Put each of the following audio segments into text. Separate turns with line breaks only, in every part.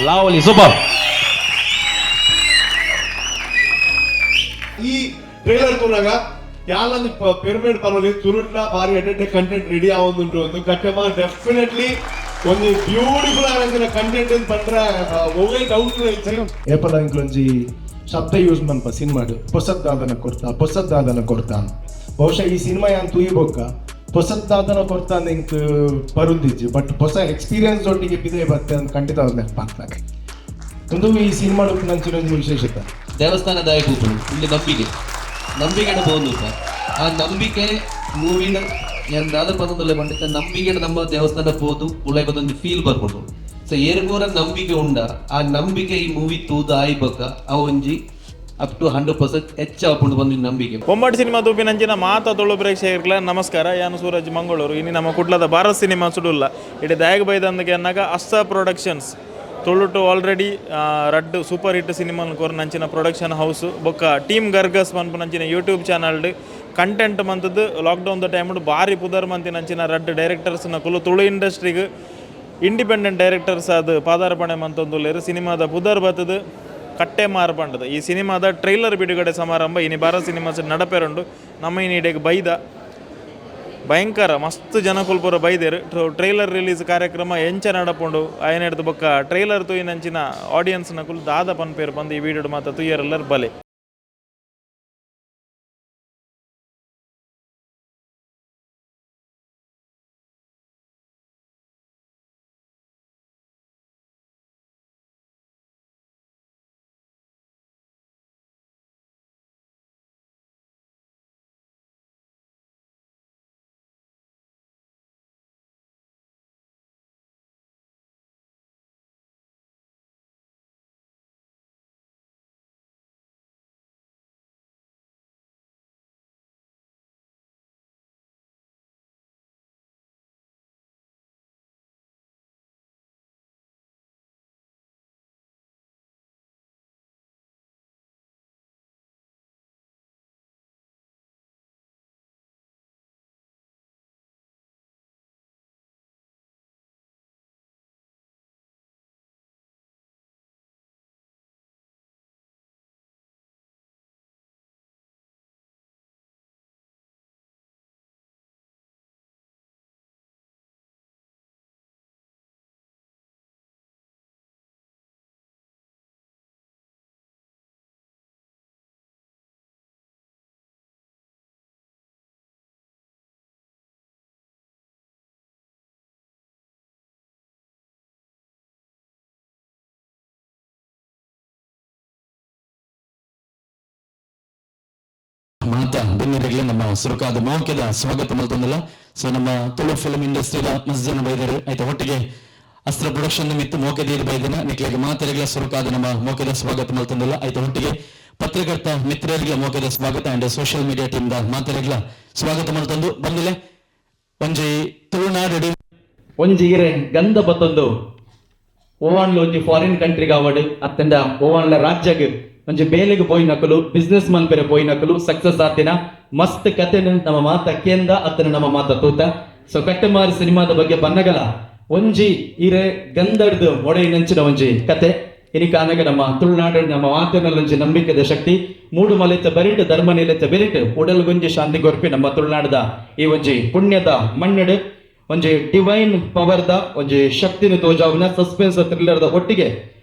Lovely, super.
ಈ trailer ತೂನಗ ಯಾಲೊಂದು pyramid ಪನೊಲಿ ತುಳುಟ್ಲ ಬಾರಿ ಎಡ್ಡೆ ಕಂಟೆಂಟ್ ರೆಡಿ ಆವೊಂದುಂಡು. ಒಂದು ಕಟ್ಟೆಮ ಡೆಫಿನೆಟ್ಲಿ ಒಂದು ಬ್ಯೂಟಿಫುಲ್ ಆದಂಚಿನ ಕಂಟೆಂಟ್ ಪಂಡ್ರ ಒವ್ವೇ ಡೌಟ್ ಇಜ್ಜಿ.
ಏಪಲ ಇಂಕ್ಲೊಂಜಿ ಶಬ್ದ ಯೂಸ್ ಮನ್ಪ ಸಿನಿಮಾಡ್, ಪೊಸದ್ದಾದನ ಕೊರ್ತಾ, ಪೊಸದ್ದಾದನ ಕೊರ್ತಾ. ಬಹುಶಃ ಈ ಸಿನಿಮಾ ಯಾನ್ ತೂಯಿ ಬೊಕ್ಕ ಪೊಸದ್ದಾದನ ಕೊರ್ತಾ ಅಂದ್ ಎಂಕ್ ಪರುಂದಿಜ್ಜಿ, ಬಟ್ ಹೊಸ ಎಕ್ಸ್ಪೀರಿಯನ್ಸ್ ಒಟ್ಟಿಗೆ ಪಿದೈ ಬತ್ತೆ ಅಂತ ಖಂಡಿತ ನೆನಪಾಗ್ತದೆ. ಒಂದು ಈ ಸಿನಿಮಾ ನಂಚಿನ ಒಂಜಿ ವಿಶೇಷತೆ.
ದೇವಸ್ಥಾನದ ಪೂಪುಡು ಇಲ್ಲಿ ನಂಬಿಕೆ ನಂಬಿಕೆಡ ಪೋಂದು, ಆ ನಂಬಿಕೆ ಮೂವಿನ ಯಾನ್ ದಾದ ಪನೊಂದುಲ್ಲೆ ಪಂಡ, ನಂಬಿಕೆಡ ನಮ್ಮ ದೇವಸ್ಥಾನ ಪೋದು ಉಲೈಬದೊಂಜಿ ಫೀಲ್ ಬರ್ಪುಂಡು. ಸೊ ಏರ್ಗೋರ ನಂಬಿಕೆ ಉಂಡ, ಆ ನಂಬಿಕೆ ಈ ಮೂವಿ ತೂದು ಆಯಿ ಬೊಕ್ಕ ಆ ಒಂಜಿ ಅಪ್ ಟು 100% ಹೆಚ್ಚ ಆಪುಂಡು ಒಂಜಿ ನಂಬಿಕೆ.
ಬೊಂಬಾಟ್ ಸಿನಿಮಾ ತೂಪಿನಂಚಿನ ಮಾತ ತುಳು ಪ್ರೇಕ್ಷಕರಿಗೆಲ್ಲ ನಮಸ್ಕಾರ. ಯಾನು ಸೂರಜ್ ಮಂಗಳೂರು. ಇನಿ ನಮ್ಮ ಕುಡ್ಲದ ಭಾರತ್ ಸಿನಿಮಾ ಸುಡುಲ್ಲ. ಇಡೆ ದಾಯಗ ಬೈದಂದಕ್ಕೆ ಅನ್ನಾಗ ಅಸ್ಸ ಪ್ರೊಡಕ್ಷನ್ಸ್, ತುಳುಟು ಆಲ್ರೆಡಿ ರಡ್ಡ್ ಸೂಪರ್ ಹಿಟ್ ಸಿನಿಮಾನ್ ಕೊರ್ನಂಚಿನ ಪ್ರೊಡಕ್ಷನ್ ಹೌಸ್, ಬೊಕ್ಕ ಟೀಮ್ ಗರ್ಗಸ್ ಪನ್ಪುನಂಚಿನ ಯೂಟ್ಯೂಬ್ ಚಾನಲ್ಡ್ ಕಂಟೆಂಟ್ ಮಂತದ್ದು ಲಾಕ್ಡೌನ್ the ಟೈಮ್ಡ್ ಬಾರಿ ಪುದರ್ ಮಂತಿನಂಚಿನ ರಡ್ಡ್ ಡೈರೆಕ್ಟರ್ಸ್ನ ಕುಲು ತುಳು ಇಂಡಸ್ಟ್ರಿಗ್ ಇಂಡಿಪೆಂಡೆಂಟ್ ಡೈರೆಕ್ಟರ್ಸ್ ಆದ್ ಪಾದಾರ್ಪಣೆ ಮಂತೊಂದುಲ್ಲೆರ್. ಸಿನಿಮಾದ ಪುದರ್ ಬತ್ತದು ಕಟ್ಟೆ ಮಾರ್ ಪಂಡದು. ಈ ಸಿನಿಮಾದ ಟ್ರೈಲರ್ ಬಿಡುಗಡೆ ಸಮಾರಂಭ ಇನಿ ಭಾರತ್ ಸಿನಿಮಾಸ್ ನಡಪೆರುಂಡು. ನಮ್ಮ ಇನಿ ಇಡೆಗ್ ಬೈದ ಭಯಂಕರ ಮಸ್ತ್ ಜನಕುಲು ಪೂರ ಬೈದೆರ್. ಟ್ರೈಲರ್ ರಿಲೀಸ್ ಕಾರ್ಯಕ್ರಮ ಎಂಚ ನಡಪುಂಡು, ಆಯನೆಡ್ದ್ ಬೊಕ್ಕ ಟ್ರೈಲರ್ ತೂಯಿನಂಚಿನ ಆಡಿಯನ್ಸ್ ನಕುಲು ದಾದ ಪನ್ಪೇರು ಬಂದು ಈ ವಿಡಿಯೋಡ್ ಮಾತ ತೂಯರೆಲ್ಲರ್ ಬಲೆ.
ಮಾತ ಬೆನ್ನಿರಗ್ಲೆ ನಮ್ಮ ಸುರುಕಾದ ಮೌಕ್ಯದ ಸ್ವಾಗತ ಮಲ್ತೊಂದಿಲ್ಲ. ಸೊ ನಮ್ಮ ತುಳು ಫಿಲ್ಮ್ ಇಂಡಸ್ಟ್ರಿದ ಮಸ್ತ್ ಜನ ಬೈದರು. ಆಯ್ತು, ಒಟ್ಟಿಗೆ ಅಸ್ತ್ರ ಪ್ರೊಡಕ್ಷನ್ ಮಿತ್ತು ಮೋಕೆದೀರ್ ಬೈದಿನ ನಿಕ್ಲೆಗ್ ಮಾತೆರೆಗ್ಲ ಸುರುಕಾದ ನಮ್ಮ ಮೋಕೆದ ಸ್ವಾಗತ ಮಲ್ತೊಂದಿಲ್ಲ. ಆಯ್ತು, ಒಟ್ಟಿಗೆ ಪತ್ರಕರ್ತ ಮಿತ್ರರಿಗೆ ಮೋಕೆದ ಸ್ವಾಗತ ಅಂಡ್ ಸೋಷಿಯಲ್ ಮೀಡಿಯಾ ಟೀಮ್ ದ ಮಾತೆರೆಗ್ಲ ಸ್ವಾಗತ ಮಲ್ತೊಂದು ಬಂದಿಲ್ಲ. ಒಂಜಿ ತುಳುನಾಡು
ಒಂಜಿ ಇರೆ ಗಂಧ ಬತ್ತೊಂದು ಓವಾನ್ಲ ಒಂಜಿ ಫಾರಿನ್ ಕಂಟ್ರಿಗೆ ಆವಡ್ ಅತ್ತಂಡ ಓವಾನ್ಲ ರಾಜ್ಯಗ್ ಒಂಜಿ ಬೇಲೆಗ್ ಪೋಯಿನಕುಲು, ಬಿಸ್ನೆಸ್ ಮನ್ಪೆರೆ ಪೋಯಿನಕುಲು ಸಕ್ಸಸ್ ಆತಿನ ಮಸ್ತ್ ಕತೆನ್ ನಮ್ಮ ಮಾತ ಕೇಂದ ಅತ್ತನ ನಮ್ಮ ಮಾತ ತೂತ. ಸೊ ಕಟ್ಟೆಮಾರಿ ಸಿನಿಮಾದ ಬಗ್ಗೆ ಬನ್ನಗಲ ಒಂಜಿ ಇರೆ ಗಂಧಡ್ದು ಮೊಡೆಯಿನಂಚಿನ ಒಂಜಿ ಕತೆ. ಇನಿಕಾನಗ ನಮ್ಮ ತುಳುನಾಡು ನಮ್ಮ ಮಾತಿನಲ್ಲೊಂಜಿ ನಂಬಿಕೆದ ಶಕ್ತಿ, ಮೂಡು ಮಲೆತ ಬರಿಟ್ ಧರ್ಮ ನೆಲೆತ ಬೆರಿಟ್ ಉಡಲ್ಗೊಂಜಿ ಶಾಂತಿ ಕೊರ್ಪಿ ನಮ್ಮ ತುಳುನಾಡದ ಈ ಒಂಜಿ ಪುಣ್ಯದ ಮಣ್ಣಡು ಒಂಜಿ ಡಿವೈನ್ ಪವರ್ದ ಒಂಜಿ ಶಕ್ತಿನ ತೋಜಾವುನ, ಸಸ್ಪೆನ್ಸ್ ಥ್ರಿಲ್ಲರ್ದ ಒಟ್ಟಿಗೆ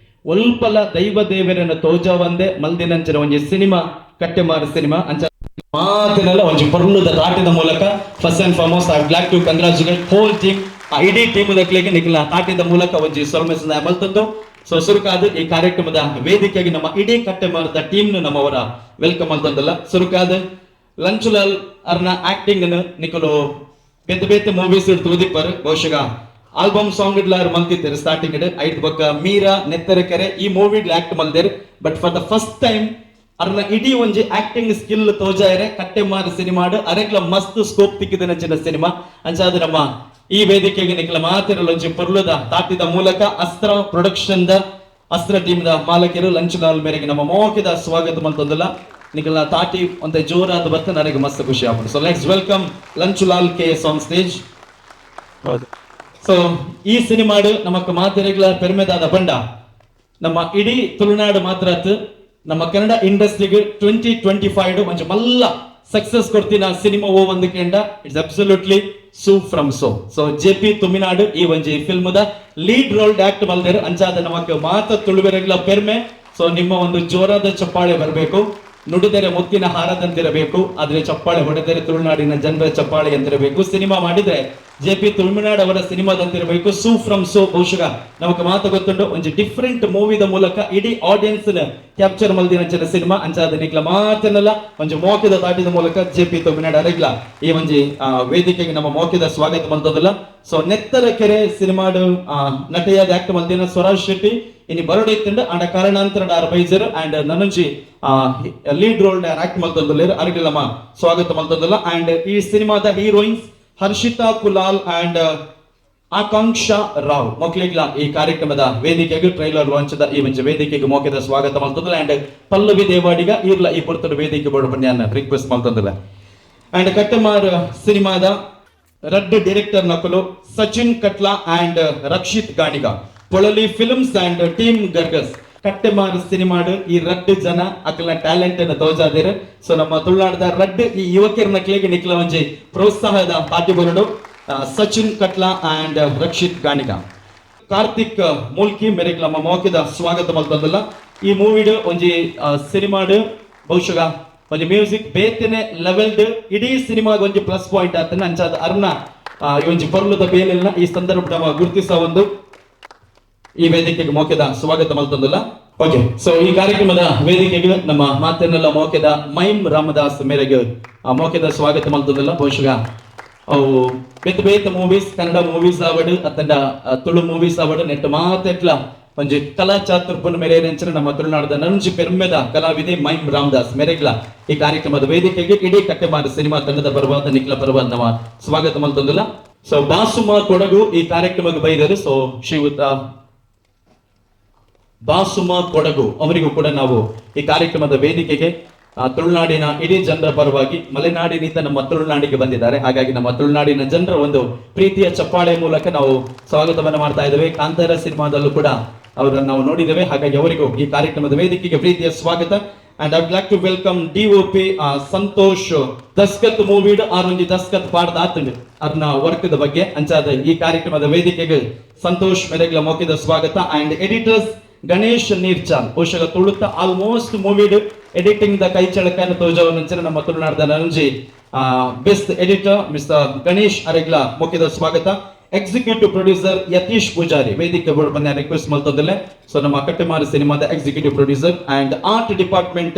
ಒಲ್ಪಲ ದೈವ ದೇವರನ್ನ ತೋಜಾವಂದೆ ಮಲ್ದಿನಂಚಿನ ಒಂಜಿ ಸಿನಿಮಾ ಕಟ್ಟೆಮಾರು ಸಿನಿಮಾ. ಅಂಚ ಮಾತಿನೆಲ್ಲ ಒಂಜಿ ಪೊರ್ಲುದ ತಾಟಿದ ಮೂಲಕ first and foremost I like to congratulate whole team. ಆ ಇಡೀ ಟೀಮ್ ದಕ್ಲೆಗೆ ನಿಖಿಲ ತಾಟಿದ ಮೂಲಕ ಒಂಜಿ ಸೊಲ್ಮೆ ಮಲ್ತೊಂದು, ಸೊ ಸುರುಕಾದ ಈ ಕಾರ್ಯಕ್ರಮದ ವೇದಿಕೆಗೆ ನಮ್ಮ ಇಡೀ ಕಟ್ಟೆಮಾರದ ಟೀಮ್ ನಮ್ಮವರ welcome ಅಂತಂದಲ್ಲ. ಸುರುಕಾದ ಲಂಚುಲಾಲ್ ಅರ್ನ ಆಕ್ಟಿಂಗ್ ನಿಕುಲು ಬೇತೆ ಬೇತೆ ಮೂವೀಸ್ ತೂದಿಪ್ಪರ್. ಬಹುಶಃ ಆಲ್ಬಮ್ ಸಾಂಗ್ ಇಡ್ಲಾರು ಮಲ್ತಿತ್ತೆರ್ ಸ್ಟಾರ್ಟಿಂಗ್. ಐಟ್ ಬೊಕ್ಕ ಮೀರಾ, ನೆತ್ತೆರ ಕೆರೆ ಈ ಮೂವಿ ಆಕ್ಟ್ ಮಲ್ದೆರ್. But for the first time ಅರ್ನ ಇಡೀ ಒಂಜಿ ಆಕ್ಟಿಂಗ್ ಸ್ಕಿಲ್ ತೋಜಾಯರೆ ಕಟ್ಟೆಮಾರು ಸಿನಿಮಾಡ್. ಅರೆಗ್ಲ ಮಸ್ತ್ ಸ್ಕೋಪ್ ತಿಕ್ಕಿದ ಸಿನಿಮಾ. ಅಂಚಾದ ನಮ್ಮ ಈ ವೇದಿಕೆಗೆ ನಿಖಲ ಮಾತಿರಲು ಒಂಜಿ ಪೊರ್ಲುದ ತಾಟಿದ ಮೂಲಕ ಅಸ್ತ್ರ ಪ್ರೊಡಕ್ಷನ್ the ಅಸ್ತ್ರ ಟೀಮ್ ದ ಮಾಲಕರು ಲಂಚುಲಾಲ್ ಮೇರೆಗೆ ನಮ್ಮ ಮೋಕಿದ ಸ್ವಾಗತ ಮಲ್ತೊಂದಿಲ್ಲ. ನಿಖಲ ತಾಟಿ ಒಂತೆ ಜೋರಾದ ಬತ್ತ ನನಗೆ ಮಸ್ತ್ ಖುಷಿ ಆಪುಂಡು. So let's welcome Lanchulal K S on stage.
ಹೌದು.
ಸೊ ಈ ಸಿನಿಮಾಡು ನಮಕ್ ಮಾತೆರೆಗ್ಲ ಪೆರ್ಮೆದಾದ ಬಂಡ ನಮ್ಮ ಇಡೀ ತುಳುನಾಡು ಮಾತ್ರ ಆತು, ನಮ್ಮ ಕನ್ನಡ ಇಂಡಸ್ಟ್ರಿಗೆ 2025 ಒಂಜಿ ಮಲ್ಲ ಸಕ್ಸಸ್ ಕೊಡ್ತಿನ ಸಿನಿಮಾ ಓ ಒಂದು ಕೆಂಡ it's absolutely Su from so. So J P Thuminadu ಈ ಒಂಜಿ film the lead role act ಮಲ್ದೇರು. ಅಂಚಾದ ನಮಕ್ ಮಾತ ತುಳುವೆರೆಗ್ಲ ಪೆರ್ಮೆ. ಸೊ ನಿಮ್ಮ ಒಂದು ಜೋರಾದ ಚಪ್ಪಾಳೆ ಬರಬೇಕು. ನುಡಿದರೆ ಮುತ್ತಿನ ಹಾರದಂತಿರಬೇಕು, ಆದ್ರೆ ಚಪ್ಪಾಳೆ ಹೊಡೆದರೆ ತುಳುನಾಡಿನ ಜನರ ಚಪ್ಪಾಳೆ ಅಂತಿರಬೇಕು. ಸಿನಿಮಾ ಮಾಡಿದ್ರೆ ಜೆ ಪಿ ತುಳುನಾಡ್ ಅವರ ಸಿನಿಮಾದಂತಿರಬೇಕು. ಸು ಫ್ರಮ್ ಸೋ ಬಹುಶಃ ನಮಕ್ ಮಾತು ಗೊತ್ತುಂಟು, ಒಂಜಿ ಡಿಫ್ರೆಂಟ್ ಮೂವಿದ ಮೂಲಕ ಇಡೀ ಆಡಿಯನ್ಸ್ ಕ್ಯಾಪ್ಚರ್ ಮಲ್ದಿನಂಚಿನ ಸಿನಿಮಾ. ಅಂಚಾದ ನಿಕ್ಲ ಮಾತನ್ನೆಲ್ಲ ಒಂಜಿ ಮೋಕೆದ ತಾಟಿದ ಮೂಲಕ ಜೆ ಪಿ ತುಮಿನಾಡ್ ಅರೆಗ್ಲ ಈ ಒಂಜಿ ವೇದಿಕೆಗೆ ನಮ್ಮ ಮೋಕೆದ ಸ್ವಾಗತ ಮಲ್ತದಲ್ಲ. ಸೊ ನೆತ್ತರ ಕೆರೆ ಸಿನಿಮಾಡು ನಟೆಯಾದ ಆಕ್ಟ್ ಮಲ್ದಿನ ಸ್ವರಾಜ್ ಶೆಟ್ಟಿ ಇನಿ ಬರೋಡೆ ಇತ್ತಂಡ, ಅಂಡ ಕಾರಣಾಂತರ ಆರ್ ಬೈಜರ್ ಅಂಡ್ ನನಂಜಿ lead role act ಮಲ್ತೊಂದುಲ್ಲೆರ್, ಅರೆಗ್ಲ ನಮ್ಮ ಸ್ವಾಗತ ಮಲ್ತೊಂದುಲ್ಲ. ಅಂಡ್ ಈ ಸಿನಿಮಾದ ಹೀರೋಯಿನ್ಸ್ ಹರ್ಷಿತಾ ಕುಲಾಲ್ ಅಂಡ್ ಆಕಾಂಕ್ಷಾ ರಾವ್ ಮೊಕ್ಲಿಗ್ಲ ಈ ಕಾರ್ಯಕ್ರಮದ ವೇದಿಕೆಗೆ, ಟ್ರೈಲರ್ ಲಾಂಚ್ ಈ ಒಂಜಿ ವೇದಿಕೆಗೆ ಮೋಕೆದ ಸ್ವಾಗತ ಮಲ್ತೊಂದುಲ್ಲ. ಅಂಡ್ ಪಲ್ಲವಿ ದೇವಾಡಿಗ ಈರ್ಲ ಈ ಪೊರ್ತುಡು ವೇದಿಕೆ ಬೋಡು ಪನ್ಯಾನ ರಿಕ್ವೆಸ್ಟ್ ಮಲ್ತೊಂದುಲ್ಲ. ಅಂಡ್ ಕಟ್ಟಮಾರ್ ಸಿನಿಮಾದ ರಡ್ಡ್ ಡೈರೆಕ್ಟರ್ ನಕಲು Sachin catla and Rakshit Ganiga, Polali films and team Gargas. Kattemar ಸಿನಿಮಾಡು ಈ ರಡ್ಡ್ ಜನ ಅಕಲ್ನ ಟ್ಯಾಲೆಂಟ್ ಅನ್ನು ತೋಜಾದಿರು. ಸೊ ನಮ್ಮ ತುಳುನಾಡದ ರಡ್ಡ್ ಈ ಯುವಕರ ನಕ್ಲೆಗೆ ನಿಕ್ಲ ಒಂಜಿ ಪ್ರೋತ್ಸಾಹದ ಪಾಟಿ ಬರಡು, ಸಚಿನ್ ಕಟ್ಲಾ ಅಂಡ್ ರಕ್ಷಿತ್ ಗಾಣಿಗ. ಕಾರ್ತಿಕ್ ಮೂಲ್ಕಿ ಮೇರೆಗ್ ನಮ್ಮ ಮೌಖಿದ ಸ್ವಾಗತ ಮಲ್ತೊಂದುಲ್ಲ. ಈ ಮೂವಿಡ್ ಒಂಜಿ ಸಿನಿಮಾಡ್ ಬಹುಶಃ ಒಂಜಿ ಮ್ಯೂಸಿಕ್ ಬೇತನೆ ಲೆವೆಲ್ಡ್ ಇಡೀ ಸಿನಿಮಾಗ ಒಂಜಿ ಪ್ಲಸ್ ಪಾಯಿಂಟ್ ಆತನ. ಅಂಚಾದ ಅರ್ನ ಈ ಒಂಜಿ ಪೊರ್ಲುದ ಬೇಲೆಲ್ನ ಈ ಸಂದರ್ಭ ನಮ್ಮ ಗುರುತಿಸ ಒಂದು ಈ ವೇದಿಕೆಗೆ ಮೌಖಿದ ಸ್ವಾಗತ ಮಲ್ತೊಂದುಲ್ಲ. ಓಕೆ, ಸೊ ಈ ಕಾರ್ಯಕ್ರಮದ ವೇದಿಕೆಗೆ ನಮ್ಮ ಮಾತನ್ನೆಲ್ಲ ಮೌಖಿದ ಮೈಮ್ ರಾಮದಾಸ್ ಮೇರೆಗೆ ಮೌಖಿದ ಸ್ವಾಗತ ಮಲ್ತೊಂದುಲ್ಲ. ಬಹುಶಃ ಅವು ಬೇತೆ ಬೇತೆ ಮೂವೀಸ್, ಕನ್ನಡ ಮೂವೀಸ್ ಆವಡ್ ಅತ್ತಂಡ ತುಳು ಮೂವೀಸ್ ಆವಡ್ ನೆಟ್ ಮಾತೆಟ್ಲ ಒಂಜಿ ಕಲಾ ಚಾತುರ್ಪುನ ಮೇರೆ ನೆಂಚಿನ ನಮ್ಮ ತುಳುನಾಡದ ನಂಜಿ ಪೆರ್ಮೆದ ಕಲಾವಿದೆ ಮೈಮ್ ರಾಮದಾಸ್ ಮೇರೆಗ್ಲ ಈ ಕಾರ್ಯಕ್ರಮದ ವೇದಿಕೆಗೆ ಇಡೀ ಕಟ್ಟೆಮಾರು ಸಿನಿಮಾ ತಂಡದ ಪರವಾದ, ನಿಕ್ಲ ಪರವಾದ ನಮ್ಮ ಸ್ವಾಗತ ಮಲ್ತೊಂದುಲ್ಲ. ಸೊ ಬಾಸುಮ ಕೊಡಗು ಈ ಕಾರ್ಯಕ್ರಮಕ್ಕೆ ಬೈದರು. ಸೊ ಶ್ರೀಯುತ ಬಾಸುಮ ಕೊಡಗು ಅವರಿಗೂ ಕೂಡ ನಾವು ಈ ಕಾರ್ಯಕ್ರಮದ ವೇದಿಕೆಗೆ ತುಳುನಾಡಿನ ಇಡೀ ಜನರ ಪರವಾಗಿ, ಮಲೆನಾಡಿನಿಂದ ನಮ್ಮ ತುಳುನಾಡಿಗೆ ಬಂದಿದ್ದಾರೆ, ಹಾಗಾಗಿ ನಮ್ಮ ತುಳುನಾಡಿನ ಜನರ ಒಂದು ಪ್ರೀತಿಯ ಚಪ್ಪಾಳೆ ಮೂಲಕ ನಾವು ಸ್ವಾಗತವನ್ನು ಮಾಡ್ತಾ ಇದ್ದೇವೆ. ಕಾಂತಾರ ಸಿನಿಮಾದಲ್ಲೂ ಕೂಡ ಅವರನ್ನು ನಾವು ನೋಡಿದ್ದೇವೆ, ಹಾಗಾಗಿ ಅವರಿಗೂ ಈ ಕಾರ್ಯಕ್ರಮದ ವೇದಿಕೆಗೆ ಪ್ರೀತಿಯ ಸ್ವಾಗತ. And I like to welcome DOP Santosh Daskat. ಮೂವಿಡ್ ಆರೊಂಜಿ Daskat ಪಾಡ್ದ ಆತಂಡ್ ಅರ್ನ ವರ್ಕದ ಬಗ್ಗೆ. ಅಂಚಾದ ಈ ಕಾರ್ಯಕ್ರಮದ ವೇದಿಕೆಗೆ ಸಂತೋಷ್ ಮೆರೆಗ್ಲ ಮೌಖಿಕ ಸ್ವಾಗತ. ಅಂಡ್ ಎಡಿಟರ್ಸ್ ಗಣೇಶ್ ನೀರ್ಚಾಲ್, ಬಹುಶಃ ತುಳುತ ಆಲ್ಮೋಸ್ಟ್ ಮೂವಿಡ್ ಎಡಿಟಿಂಗ್ the ಕೈ ಚಳಕನ ತೋಜವನಂಚಿನ ನಮ್ಮ ತುಳುನಾಡದ ನಂಜಿ best editor mister Ganesh ಅರೆಗ್ಲ ಮುಖ್ಯದ ಸ್ವಾಗತ. ಎಕ್ಸಿಕ್ಯೂಟಿವ್ ಪ್ರೊಡ್ಯೂಸರ್ ಯತೀಶ್ ಪೂಜಾರಿ ವೇದಿಕೆ ಬಂದ ರಿಕ್ವೆಸ್ಟ್ ಮಲ್ತೊಂದುಲ್ಲೆ. ಸೊ ನಮ್ಮ ಕಟ್ಟೆಮಾರು ಸಿನಿಮಾದ executive producer and art department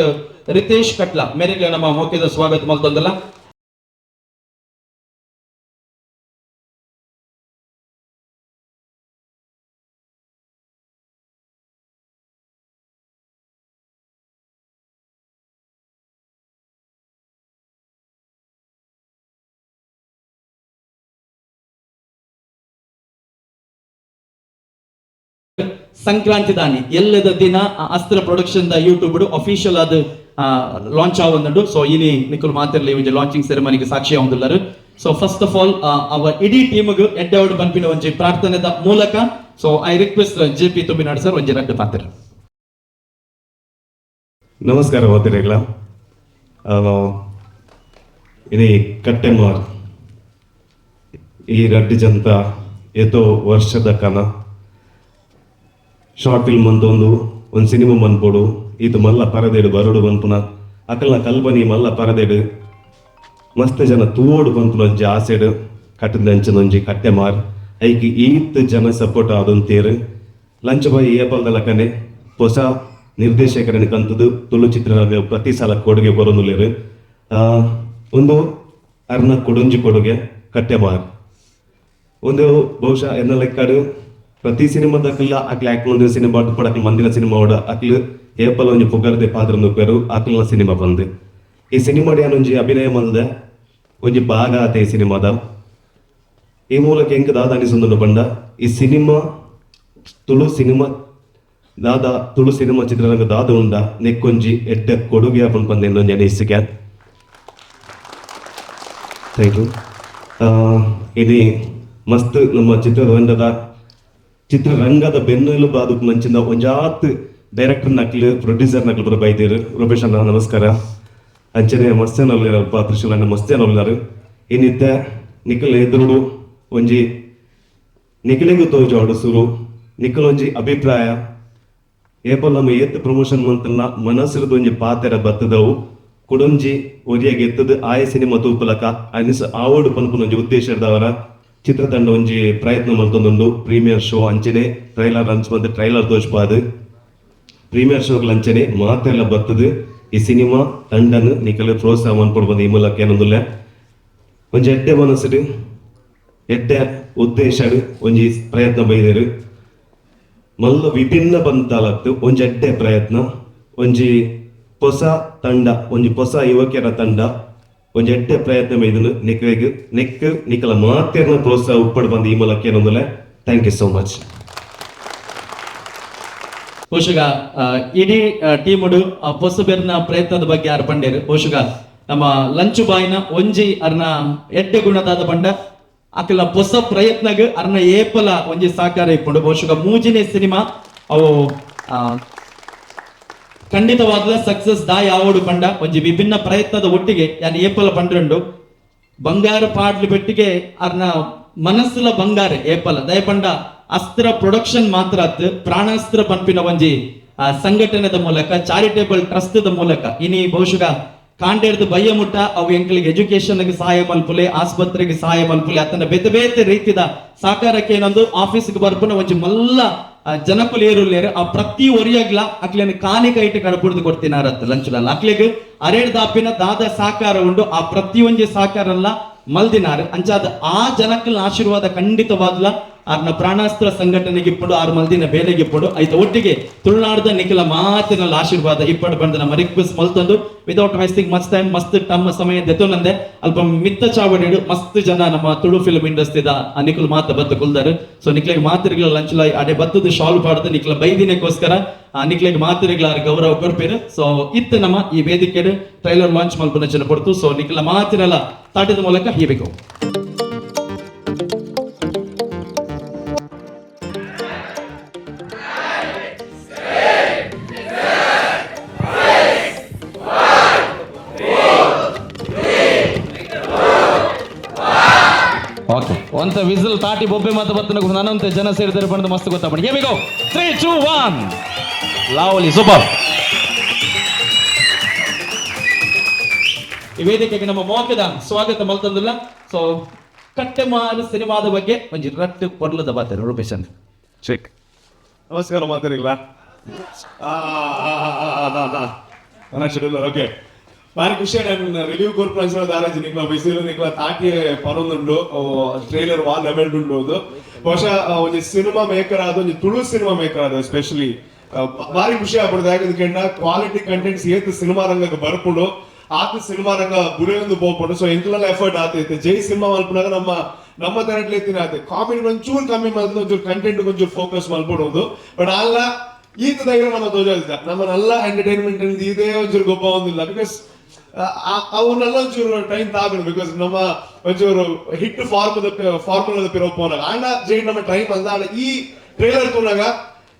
Ritesh Katla ಮೇರೆಗ್ಲ ನಮ್ಮ ಮೌಖಿಕ ಸ್ವಾಗತ ಮಲ್ತೊಂದುಲ್ಲ. ಸಂಕ್ರಾಂತಿ ದಾನಿ ಎಲ್ಲದ ದಿನ ಅಸ್ತ್ರ production the YouTube official ಅದು ಲಾಂಚ್ ಆವೊಂದುಂಡು. ಸೊ ಇನಿ ನಿಕುಲ್ ಮಾತಿರ್ಲಿ ಒಂಜಿ ಲಾಂಚಿಂಗ್ ಸೆರೆಮನಿಗೆ ಸಾಕ್ಷಿ ಆವೊಂದುಲ್ಲರು. So first of all ಅವ ಇಡೀ ಟೀಮ್ಗ್ ಎಡ್ಡೆವಡ್ ಪನ್ಪಿನ ಒಂಜಿ ಪ್ರಾರ್ಥನೆದ ಮೂಲಕ, so I request J P Thuminad sir ಒಂಜಿ ರಡ್ಡ್ ಪಾತೆರ.
ನಮಸ್ಕಾರ ಓದಿರೇಗ್ಲ. ಇನಿ ಕಟ್ಟೆಮಾರ್ ಈ ರಡ್ಡು ಜಂತ ಏತೋ ವರ್ಷದ ಕನ ಶಾರ್ಟ್ ಫಿಲ್ಮ್ ಅಂತ ಒಂದು ಒಂದು ಸಿನಿಮಾ ಮನ್ಪೊಡು, ಈತ ಮಲ್ಲ ಪರದೇಡು ಬರೋಡು ಪನ್ಪುನ ಅಕಲ್ನ ಕಲ್ಪನಿ, ಮಲ್ಲ ಪರದೇಡು ಮಸ್ತ್ ಜನ ತೂವೋಡು ಪನ್ಪುನ ಒಂಜಿ ಆಸೆಡ್ ಕಟ್ಟದಂಚಿನ ಒಂಜಿ ಕಟ್ಟೆಮಾರ್. ಐಕ್ ಈತ್ ಜನ ಸಪೋರ್ಟ್ ಆದೊಂತೇರು ಲಂಚ ಬಾಯಿ ಏಪಲ್ದ ಲಕನೆ ಹೊಸ ನಿರ್ದೇಶಕರನ್ನು ಕಂತದು ತುಳು ಚಿತ್ರರಂಗ ಪ್ರತಿ ಸಲ ಕೊಡುಗೆ ಬರೋನುಲೇರು. ಒಂದು ಅರ್ನ ಕೊಡೊಂಜಿ ಕೊಡುಗೆ ಕಟ್ಟೆಮಾರ್. ಒಂದು ಬಹುಶಃ ಎನ್ನ ಲೆಕ್ಕಡು ಪ್ರತಿ ಸಿನಿಮಾದಕ್ಲ ಅಕ್ಲ ಆಕ್ಟ್ ಮಂದಿನ ಸಿನಿಮಾ ಕೂಡ ಅಕ್ಲ ಮಂದಿನ ಸಿನಿಮಾ ಓಡ ಅಕ್ಲು ಏಪಲ ಒಂಜಿ ಪುಗರ್ದೆ ಪಾತ್ರ ನುಪ್ಪೆರು ಅಕ್ಲ್ನ ಸಿನಿಮಾ ಬಂದು ಈ ಸಿನಿಮಾ ಒಂಜಿ ಅಭಿನಯ ಮಲ್ದೆ ಒಂಜಿ ಭಾಗ ಆತ ಈ ಸಿನಿಮಾದ. ಈ ಮೂಲಕ ಎಂಕ್ ದಾದ ಅನಿಸೊಂದುಂಡು ಪಂಡ, ಈ ಸಿನಿಮಾ ತುಳು ಸಿನಿಮಾ ದಾದ ತುಳು ಸಿನಿಮಾ ಚಿತ್ರರಂಗ ದಾದ ಉಂಡ ನೆಕ್ಕೊಂಜಿ ಎಡ್ಡೆ ಕೊಡುಗೆ ಆಪುಂಡು ಪಂದ್ ಒಂಜಿ ಅನಿಸಿಕೆ. Thank you. ಇಲ್ಲಿ ಮಸ್ತ್ ನಮ್ಮ ಚಿತ್ರರಂಗದ ಚಿತ್ರರಂಗದ ಬೆನ್ನೆಲುಬಾದು ನಂಚಿನ ಒಂಜಾತ್ ಡೈರೆಕ್ಟರ್ ನಕ್ಲು, ಪ್ರೊಡ್ಯೂಸರ್ ನಕ್ಲು ಪೂರ ಬೈದೇರು. ರೂಪೇಶ್ ಅಣ್ಣ ನಮಸ್ಕಾರ. ಅಂಚನೆ ಮಸ್ತ್ ಜನ ಉಲ್ಲೆರ್ ಅಲ್ಪ, ತ್ರಿಶೂಲ್ ಅಣ್ಣ ಮಸ್ತ್ ಜನ ಉಲ್ಲೆರ್. ಇನ್ನಿತ್ತ ನಿಕಲ್ ಎದುರುಡು ಒಂಜಿ ನಿಕಲೆಗ್ ತೋಜಾವಡು ಸುರು ನಿಕಲೊಂಜಿ ಅಭಿಪ್ರಾಯ. ಏಪಲ್ ನಮ್ಮ ಏತ್ ಪ್ರಮೋಷನ್ ಮಂತಲ್ಲ ಮನಸ್ಸಿರ್ದು ಒಂಜಿ ಪಾತೆರ ಬತ್ತದವು ಕುಡೊಂಜಿ ಒರಿಯಾಗ ಎತ್ತದು ಆಯ ಸಿನಿಮಾ ತೂಪಲಕ ಅನಿಸ್ ಆವೋಡು ಪನ್ಪುನ ಒಂಜಿ ಉದ್ದೇಶದವರ ಚಿತ್ರತಂಡ ಒಂಜಿ ಪ್ರಯತ್ನ ಮಲ್ತೊಂದುಂಡು. ಪ್ರೀಮಿಯರ್ ಶೋ ಅಂಚನೆ ಟ್ರೈಲರ್ ಲಾಂಚ್ ಮಂತ್ ಟ್ರೈಲರ್ ತೋಜ್ಪಾದ್ ಪ್ರೀಮಿಯರ್ ಶೋಗ್ಲ ಅಂಚನೆ ಮಾತೆಲ್ಲ ಬತ್ತದು ಈ ಸಿನಿಮಾ ತಂಡನ್ ನಿಕಲ್ ಪ್ರೋತ್ಸಾಹ ಮನ್ಪೊಡು ಬಂದು ಈ ಮೂಲಕ ಏನೊಂದುಲ್ಲ. ಒಂಜಿ ಎಡ್ಡೆ ಮನಸ್ಸುಡು ಎಡ್ಡೆ ಉದ್ದೇಶಡ್ ಒಂಜಿ ಪ್ರಯತ್ನ ಬೈದೇರು. ಮಲ್ಲ ವಿಭಿನ್ನ ಬಂದಾಲತ್ತು ಒಂಜಿ ಎಡ್ಡೆ ಪ್ರಯತ್ನ, ಒಂಜಿ ಹೊಸ ತಂಡ, ಒಂಜಿ ಹೊಸ ಯುವಕರ ತಂಡ ಒಂಜಿ ಎಡ್ಡೆ ಪ್ರಯತ್ನ ಬೈದನು. ನಿಕ್ಲೆಗ್ ನೆಕ್ ನಿಕಲ ಮಾತೆರ್ನ ಪ್ರೋತ್ಸಾಹ ಉಪ್ಪಡ್ ಬಂದು ಈ ಮೂಲಕ ಏನೊಂದುಲ್ಲ. Thank you so much.
ಬಹುಶಃ ಇಡೀ ಟೀಮುಡು ಪೊಸಬೆರ್ನ ಪ್ರಯತ್ನದ ಬಗ್ಗೆ ಯಾರು ಪಂಡೇರು. ಬಹುಶಃ ನಮ್ಮ ಲಂಚು ಬಾಯಿನ ಒಂಜಿ ಅರ್ನ ಎಡ್ಡೆ ಗುಣದಾದ ಪಂಡ ಅಕಲ ಹೊಸ ಪ್ರಯತ್ನಗ್ ಅರ್ನ ಏಪಲ ಒಂಜಿ ಸಾಕಾರ ಇಪ್ಪುಂಡು. ಬಹುಶಃ ಮೂಜಿನೇ ಸಿನಿಮಾ ಅವು ಖಂಡಿತವಾಗ್ಲ ಸಕ್ಸಸ್ ದಾಯ ಆವೋಡು ಪಂಡ ಒಂಜಿ ವಿಭಿನ್ನ ಪ್ರಯತ್ನದ ಒಟ್ಟಿಗೆ ಯಾನ್ ಏಪಲ ಪಂಡ್ರಂಡು ಬಂಗಾರ ಪಾಡ್ಲು ಬೆಟ್ಟಿಗೆ ಅರ್ನ ಮನಸ್ಸುಲ ಬಂಗಾರ ಏಪಲ ದಯಪಂಡ ಅಸ್ತ್ರ ಪ್ರೊಡಕ್ಷನ್ ಮಾತ್ರ ಅತ್ತು ಪ್ರಾಣಾಸ್ತ್ರ ಪನ್ಪಿನ ಒಂಜಿ ಸಂಘಟನೆದ ಮೂಲಕ ಚಾರಿಟೇಬಲ್ ಟ್ರಸ್ಟ್ the ಮೂಲಕ ಇನಿ ಬಹುಶಃ ಕಾಂಡೇರ್ದು ಬಯ್ಯ ಮುಟ್ಟ ಅವು ಎಂಕಲಿಗೆ ಎಜುಕೇಶನ್ ಸಹಾಯ ಮಲ್ಪುಲೆ, ಆಸ್ಪತ್ರೆಗೆ ಸಹಾಯ ಮಲ್ಪುಲೆ, ಅತನ ಬೇತೆ ಬೇತೆ ರೀತಿದ ಸಾಕಾರಕ್ಕೆ ಏನೊಂದು ಆಫೀಸ್ಗೆ ಬರ್ಪುನ ಒಂಜಿ ಮಲ್ಲ ಜನಕುಲು ಏರುಲ್ಲೇರು. ಆ ಪ್ರತಿ ಒರಿಯಾಗ್ಲ ಅಕ್ಲೇನ ಕಾನಿ ಕೈಟ್ ಕಡಪುಡ್ದು ಕೊಡ್ತಿನಾರತ್ ಲಂಚುಲಲ್ಲ ಅಕ್ಲೆಗ್ ಅರೇಡ್ ದಾಪಿನ ದಾದ ಸಾಕಾರ ಉಂಡು ಆ ಪ್ರತಿ ಒಂಜಿ ಸಾಕಾರ ಮಲ್ದಿನಾರು. ಅಂಚಾದ ಆ ಜನಕ್ಕಲ ಆಶೀರ್ವಾದ ಖಂಡಿತವಾದ್ಲ ಆರ್ನ ಪ್ರಾಣಾಸ್ತ್ರ ಸಂಘಟನೆಗೆ ಇಪ್ಪಡು, ಆರ್ ಮಲ್ದಿನ ಬೇಲೆಗೆ ಇಪ್ಪಡು. ಐತ ಒಟ್ಟಿಗೆ ತುಳುನಾಡದ ನಿಖಿಲ ಮಾತಿನಲ್ಲಿ ಆಶೀರ್ವಾದ ಇಪ್ಪಡು ಬಂದ ನಮ್ಮ request ಮಲ್ತಂದು without wasting much time ಮಸ್ತ್ ತಮ್ಮ ಸಮಯ ದೆತ್ತೊನಂದೆ ಅಲ್ಪ ಮಿತ್ತ ಚಾವಡಿಡು ಮಸ್ತ್ ಜನ ನಮ್ಮ ತುಳು ಫಿಲ್ಮ್ ಇಂಡಸ್ಟ್ರಿದ ನಿಖಲ್ ಮಾತ ಬತ್ತು ಕುಲ್ದಾರು. ಸೊ ನಿಕ್ಲೆಗ್ ಮಾತಿರ್ಗಳ ಲಂಚುಲಾಯ್ ಅಡೆ ಬತ್ತದ ಶಾಲ್ ಪಾಡ್ದು ನಿಕ್ಲ ಬೈದಿನಕ್ಕೋಸ್ಕರ ನಿಕ್ಲೆಗ್ ಮಾತಿರ್ಗಳ ಗೌರವ ಕೊರ್ಪೇರು. ಸೊ ಇತ್ತ ನಮ್ಮ ಈ ವೇದಿಕೆ ಟ್ರೈಲರ್ ಲಾಂಚ್ ಮಲ್ಪುನ ಜನ ಕೊಡ್ತು. ಸೊ ನಿಖಲ ಮಾತಿನೆಲ್ಲ ತಾಟದ ಮೂಲಕ ಹೀಬೇಕು. ಓಕೆ, ಒಂತ ವಿಸಿಲ್ ತಾಟಿ ಬೊಬ್ಬೆ ಮಾತು ಬತ್ತನ ನಾನಂತೆ ಜನ ಸೇರಿದರೆ ಬಂದು ಮಸ್ತ್ ಗೊತ್ತಾಪಡಿ. Here we go. 3, 2, 1. Lovely, super. ಈ ವೇದಿಕೆಗೆ ನಮ್ಮ ಮೋಕದ ಸ್ವಾಗತ ಮಲ್ತಂದಿಲ್ಲ. ಸೊ ಕಟ್ಟೆಮಾರು ಸಿನಿಮಾದ ಬಗ್ಗೆ ಒಂಜಿ ರಟ್ಟು ಕೊರ್ಲದ ಬಾತಾರೆ ರೂಪೇಶ್ ಅಂತ.
ಚೆಕ್.
ನಮಸ್ಕಾರ ಮಾತಾಡಿಲ್ಲ. ಓಕೆ, ಭಾರಿ ಖುಷಿ. ನಾನು ರಿವ್ಯೂ ಕೊರ್ಪೊರೇಷನ್ ದಾರಾಜಿ ನಿಕ್ಲ ಬಿಸಿಲು ನಿಕ್ಲ ತಾಕಿ ಪರೊಂದುಂಡು ಟ್ರೈಲರ್ ವಾ ಲೆವೆಲ್ ಉಂಡು. ಬಹುಶಃ ಒಂಜಿ ಸಿನಿಮಾ ಮೇಕರ್ ಆದ ಒಂಜಿ ತುಳು ಸಿನಿಮಾ ಮೇಕರ್ ಆದ ಎಸ್ಪೆಷಲಿ ಭಾರಿ ಖುಷಿ ಆಗ್ಬಿಡುದು. ಯಾಕಂದ್ರೆ ಕ್ವಾಲಿಟಿ ಕಂಟೆಂಟ್ಸ್ ಏತ್ ಸಿನಿಮಾ ರಂಗಕ್ಕೆ ಬರ್ಪುಂಡು ಆತ ಸಿನಿಮಾ ರಂಗ ಬುರೆಯೊಂದು ಪೋಪುಂಡು. ಸೊ ಎಂಕ್ಲೆಲ್ಲ ಎಫರ್ಟ್ ಆತೈತೆ ಜೈ ಸಿನಿಮಾ ಮಲ್ಪುನಾಗ ನಮ್ಮ ನಮ್ಮ ತರಟ್ಲೆ ಎತ್ತಿನ ಆತೆ ಕಾಮಿಡಿ ಒಂಚೂರು ಕಮ್ಮಿ ಮಲ್ತು ಒಂಚೂರು ಕಂಟೆಂಟ್ ಒಂಚೂರು ಫೋಕಸ್ ಮಲ್ಪಡೋದು. ಬಟ್ ಅಲ್ಲ ಈತ ಧೈರ್ಯ ನಮ್ಮ ತೋಜಲ್ದ ನಮ್ಮನ್ನೆಲ್ಲ ಎಂಟರ್ಟೈನ್ಮೆಂಟ್ ಇದೇ ಒಂಚೂರು ಗೊಬ್ಬ ಒಂದಿಲ್ಲ. Because ಅವನ್ನೆಲ್ಲ ಒಂಚೂರು ಟೈಮ್ ತಾಗணும். Because ನಮ್ಮ ಒಂಚೂರು ಹಿಟ್ ಫಾರ್ಮುಲಾದ ಪಿರೋ ಪೋನಾಗ ಆಂಡ ಜೈ ನಮ್ಮ ಟೈಮ್ ಅಂದ ಆಂಡ ಈ ಟ್ರೈಲರ್ ತೂನಾಗ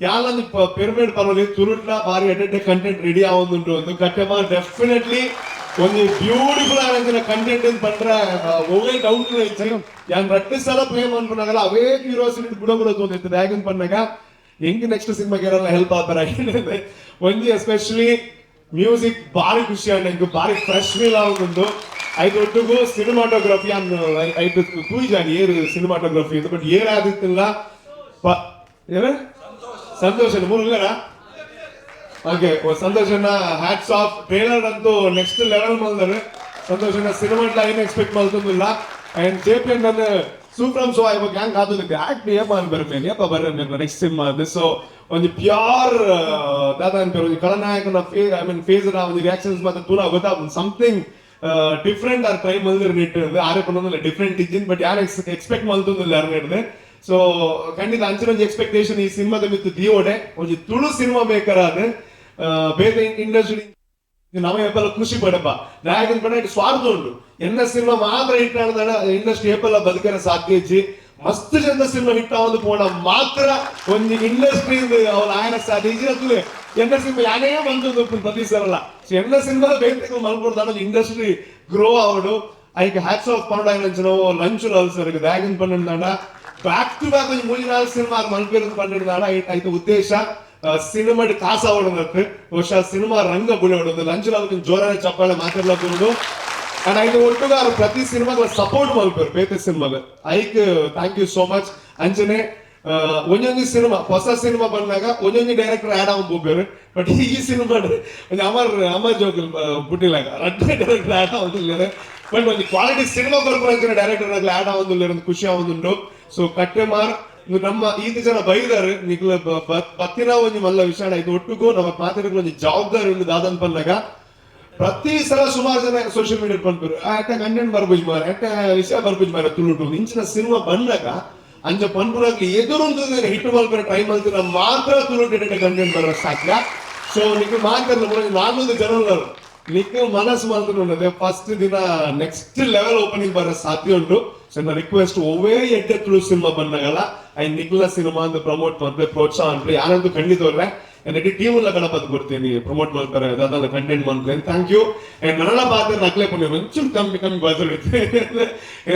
ಯಾಲೊಂದು ಪಿರಮಿಡ್ ಪರ್ವಲಿ ತುರುಟ್ಲ ಬಾರಿ ಎಡ್ಡೆ ಕಂಟೆಂಟ್ ರೆಡಿ ಆವೊಂದುಂಟು ಒಂದು ಕಟ್ಟೆಮ ಡೆಫಿನೆಟ್ಲಿ ಒಂಜಿ ಬ್ಯೂಟಿಫುಲ್ ಆದಂಚಿನ ಕಂಟೆಂಟ್ ಪಂಡ್ರೆ ಒವ್ವೇ ಡೌಟ್ ಇಜ್ಜಿ. ಯಾನ್ ರಡ್ಡ್ ಸಲ ಪ್ಲೇ ಮನ್ಪುನಾಗಲ ಅವೇ ಕ್ಯೂರಿಯಾಸಿಟಿ ಗುಡ ಗುಡ ತೋಂದಿತ್ತು. ಯಾಕಂದ್ ಪನ್ನಾಗ ಹೆಂಗ್ ನೆಕ್ಸ್ಟ್ ಸಿನಿಮಾಗೆ ಹೆಲ್ಪ್ ಆತರ ಒಂಜಿ ಎಸ್ಪೆಷಲಿ ಮ್ಯೂಸಿಕ್ ಬಾರಿ ಖುಷಿ ಆಂಡ್ ಎಂಕ್ ಬಾರಿ ಫ್ರೆಶ್ ಫೀಲ್ ಆವೊಂದುಂಡು. ಐತ ಒಟ್ಟುಗು ಸಿನಿಮಾಟೋಗ್ರಫಿ ಅನ್ ಐಟ್ ತೂಯಿಜಾನಿ ಏರು ಸಿನಿಮಾಟೋಗ್ರಫಿ ಇದು ಬಟ್ ಏರ್ ಆದಿತ್ತಿಲ್ಲ ಏನ ಸಂತೋಷ ಮೂರು ಇಲ್ಲನಾ? ಓಕೆ, ಸಂತೋಷನ hats off. Trailer ಅಂತೂ ನೆಕ್ಸ್ಟ್ ಲೆವೆಲ್ ಮಲ್ದರು. ಸಂತೋಷನ ಸಿನಿಮಾ ಏನು ಎಕ್ಸ್ಪೆಕ್ಟ್ ಮಲ್ತೊಂದಿಲ್ಲ. And J P ನನ್ನ ಸೂಪ್ರಮ್ ಸೊ ಇವಾಗ ಹ್ಯಾಂಗ್ ಆತುದಿತ್ತೆ ಆಕ್ಟ್ ಏಪ ಬರ್ಮೇನೆ ಏಪ ಬರ್ರೆ next cinema. So ಒಂಜಿ ಪ್ಯೂರ್ ದಾದ ಅನ್ಪೇರು ಒಂಜಿ ಖಳನಾಯಕನ I mean face ಒಂಜಿ ರಿಯಾಕ್ಷನ್ಸ್ ಮಾತ್ರ ತೂನ ಗೊತ್ತಾಪುಂಡು something different R try ಮಲ್ದಿರ್ ನಿಟ್ಟು ಆರೆ ಪನ್ನೊಂದಿಲ್ಲ ಡಿಫ್ರೆಂಟ್ ಇಜ್ಜಿನ್ ಬಟ್ ಯಾರು ಎಕ್ಸ್ಪೆಕ್ಟ್ ಮಲ್ತೊಂದಿಲ್ಲ ಯಾರು ಹಿಡ್ದೆ. ಸೊ ಖಂಡಿತ ಅಂಚಿನ ಒಂಜಿ ಎಕ್ಸ್ಪೆಕ್ಟೇಷನ್ ಈ ಸಿನಿಮಾದ ಮಿತ್ತು ದಿಯೋಡೆ ಒಂಜಿ ತುಳು ಸಿನಿಮಾ ಮೇಕರ್ ಆದ ಬೇತೆ ಇಂಡಸ್ಟ್ರಿ ನಮ್ಮ ಏಪಲ್ಲ ಖುಷಿ ಪಡಪ್ಪ ನಾಯಕನ ಪಡ ಸ್ವಾರ್ಥ ಉಂಟು ಎನ್ನ ಸಿನಿಮಾ ಮಾತ್ರ ಇಟ್ಟಾಣ ಇಂಡಸ್ಟ್ರಿ ಏಪಲ್ಲ ಬದುಕರ ಸಾಧ್ಯ ಇಜ್ಜಿ. ಮಸ್ತ್ ಜನ ಸಿನಿಮಾ ಹಿಟ್ ಆವೊಂದು ಪೋಣ ಮಾತ್ರ ಒಂಜಿ ಇಂಡಸ್ಟ್ರಿ ಅವ್ರ ಆಯನ ಸಾಧ್ಯ ಇಜಿರತ್ತುಲೆ ಎನ್ನ ಸಿನಿಮಾ ಯಾನೇ ಬಂದು ಪ್ರತಿ ಸರಲ್ಲ. ಸೊ ಎನ್ನ ಸಿನಿಮಾ ಬೇರೆ ಮಲ್ಕೊಡ್ತಾನ ಇಂಡಸ್ಟ್ರಿ ಗ್ರೋ ಆವಡು. ಐಕ್ ಹ್ಯಾಟ್ಸ್ ಆಫ್ ಪೌಂಡ್ ಅಂಚಿನ ಲಂಚ್ ಸರ್ ದಾಗಿನ ಪಂಡ ಬ್ಯಾಕ್ ಟು ಬ್ಯಾಕ್ ಒಂಜಿ ಮೂಜಿ ನಾಲ್ಕು ಸಿನಿಮಾ ಮಲ್ಪೇರು ಪಂಡಿರ್ದಾಡ. ಐತ ಉದ್ದೇಶ ಸಿನಿಮಾ ಕಾಸ ಆವಡಂದತ್ತು, ಬಹುಶಃ ಸಿನಿಮಾ ರಂಗ ಬುಳೆವಡೊಂದು. ಲಂಚ್ ಜೋರಾದ ಚಪ್ಪಾಳೆ ಮಾತಾಡ್ಲಾ. ಅಂಡ್ ಐದು ಒಟ್ಟುಗಾರ ಪ್ರತಿ ಸಿನಿಮಾಗ ಸಪೋರ್ಟ್ ಮಲ್ಪೇರು ಬೇತೆ ಸಿನಿಮಾಗ. ಐಕ್ thank you so much. ಅಂಚನೆ ಒಂಜೊಂಜಿ ಸಿನಿಮಾ ಹೊಸ ಸಿನಿಮಾ ಬಂದಾಗ ಒಂಜೊಂಜಿ ಡೈರೆಕ್ಟರ್ ಆಡ್ ಆವೊಂದು ಪೋಪೆರ್. ಬಟ್ ಈ ಸಿನಿಮಾ ಒಂಜಿ ಅಮರ್ ಅಮರ್ ಜೋಕುಲು ಪುಟ್ಟಿಲಾಗ ರಡ್ಡ್ ಡೈರೆಕ್ಟರ್ ಆಡ್ ಆವೊಂದುಲ್ಲೆರ್. ಬಟ್ ಒಂಜಿ ಕ್ವಾಲಿಟಿ ಸಿನಿಮಾ ಕೊರ್ಪುನಂಚಿನ ಡೈರೆಕ್ಟರ್ ಆಡ್ ಆವೊಂದುಲ್ಲೆರ್, ಖುಷಿ ಆವೊಂದುಂಡು. ಸೊ ಕಟ್ಟೆಮಾರ್ ನಮ್ಮ ಈತ ಜನ ಬೈದಾರು ನಿಕ್ಲ ಪತ್ತಿನ ಒಂಜಿ ಮಲ್ಲ ವಿಷಯ ಇದು. ಒಟ್ಟುಗು ನಮ್ಮ ಪಾತ್ರಕ್ಕೆ ಒಂಜಿ ಜವಾಬ್ದಾರಿ ಉಂಡು. ದಾದನ್ ಪನ್ನಗ ಪ್ರತಿ ಸಲ ಸುಮಾರು ಜನ ಸೋಷಿಯಲ್ ಮೀಡಿಯಾ ಪನ್ಪೆರ್, ಆಟ ಕಂಟೆಂಟ್ ಬರ್ಪುಜಿ ಮಾರೆ, ಆಟ ವಿಷಯ ಬರ್ಪುಜಿ ಮಾರೆ ತುಳುಟು. ಇಂಚಿನ ಸಿನಿಮಾ ಬಂದಾಗ ಅಂಚ ಪನ್ಪುನಾಕ್ಲು ಎದುರುಂತುದು ಹಿಟ್ ಮಲ್ಪೆರೆ ಟ್ರೈ ಮಲ್ತಿನ ಮಾತ್ರ ತುಳುಟು ಕಂಟೆಂಟ್ ಬರ ಸಾಧ್ಯ. ಸೊ ನಿಕ್ಲು ಮಾತಾಡ್ಲ 400 ಜನ ಉಲ್ಲರು, ನಿಕ್ ಮನಸ್ಸು ಮಲ್ತುಂಡು ಫಸ್ಟ್ ದಿನ ನೆಕ್ಸ್ಟ್ ಲೆವೆಲ್ ಓಪನಿಂಗ್ ಬರ ಸಾಧ್ಯ ಉಂಟು. ಸೊ ನನ್ನ ರಿಕ್ವೆಸ್ಟ್, ಒವ್ವೇ ಎಡ್ಡೆ ತುಳು ಸಿನಿಮಾ ಬಂದಾಗಲ್ಲ I ನಿಕ್ಲ ಸಿನಿಮಾ ಅಂತ ಪ್ರಮೋಟ್ ಮಾಡ್ತಾರೆ, ಪ್ರೋತ್ಸಾಹ ಅನ್ರಿ. ಯಾರಂತೂ ಖಂಡಿತ ಅವ್ರೆ ಎನ್ನ ಟೀಮ್ ಎಲ್ಲ ಗಣಪತಿ ಕೊಡ್ತೀನಿ ಪ್ರಮೋಟ್ ಮಾಡ್ತಾರೆ, ಅದಾದ ಕಂಟೆಂಟ್ ಮಾಡ್ತಾರೆ. Thank you. And ನನ್ನ ಪಾತ್ರ ನಕ್ಲೆ ಪುಣ್ಯ ಒಂಚೂರು ಕಮ್ಮಿ ಕಮ್ಮಿ ಬಾಜು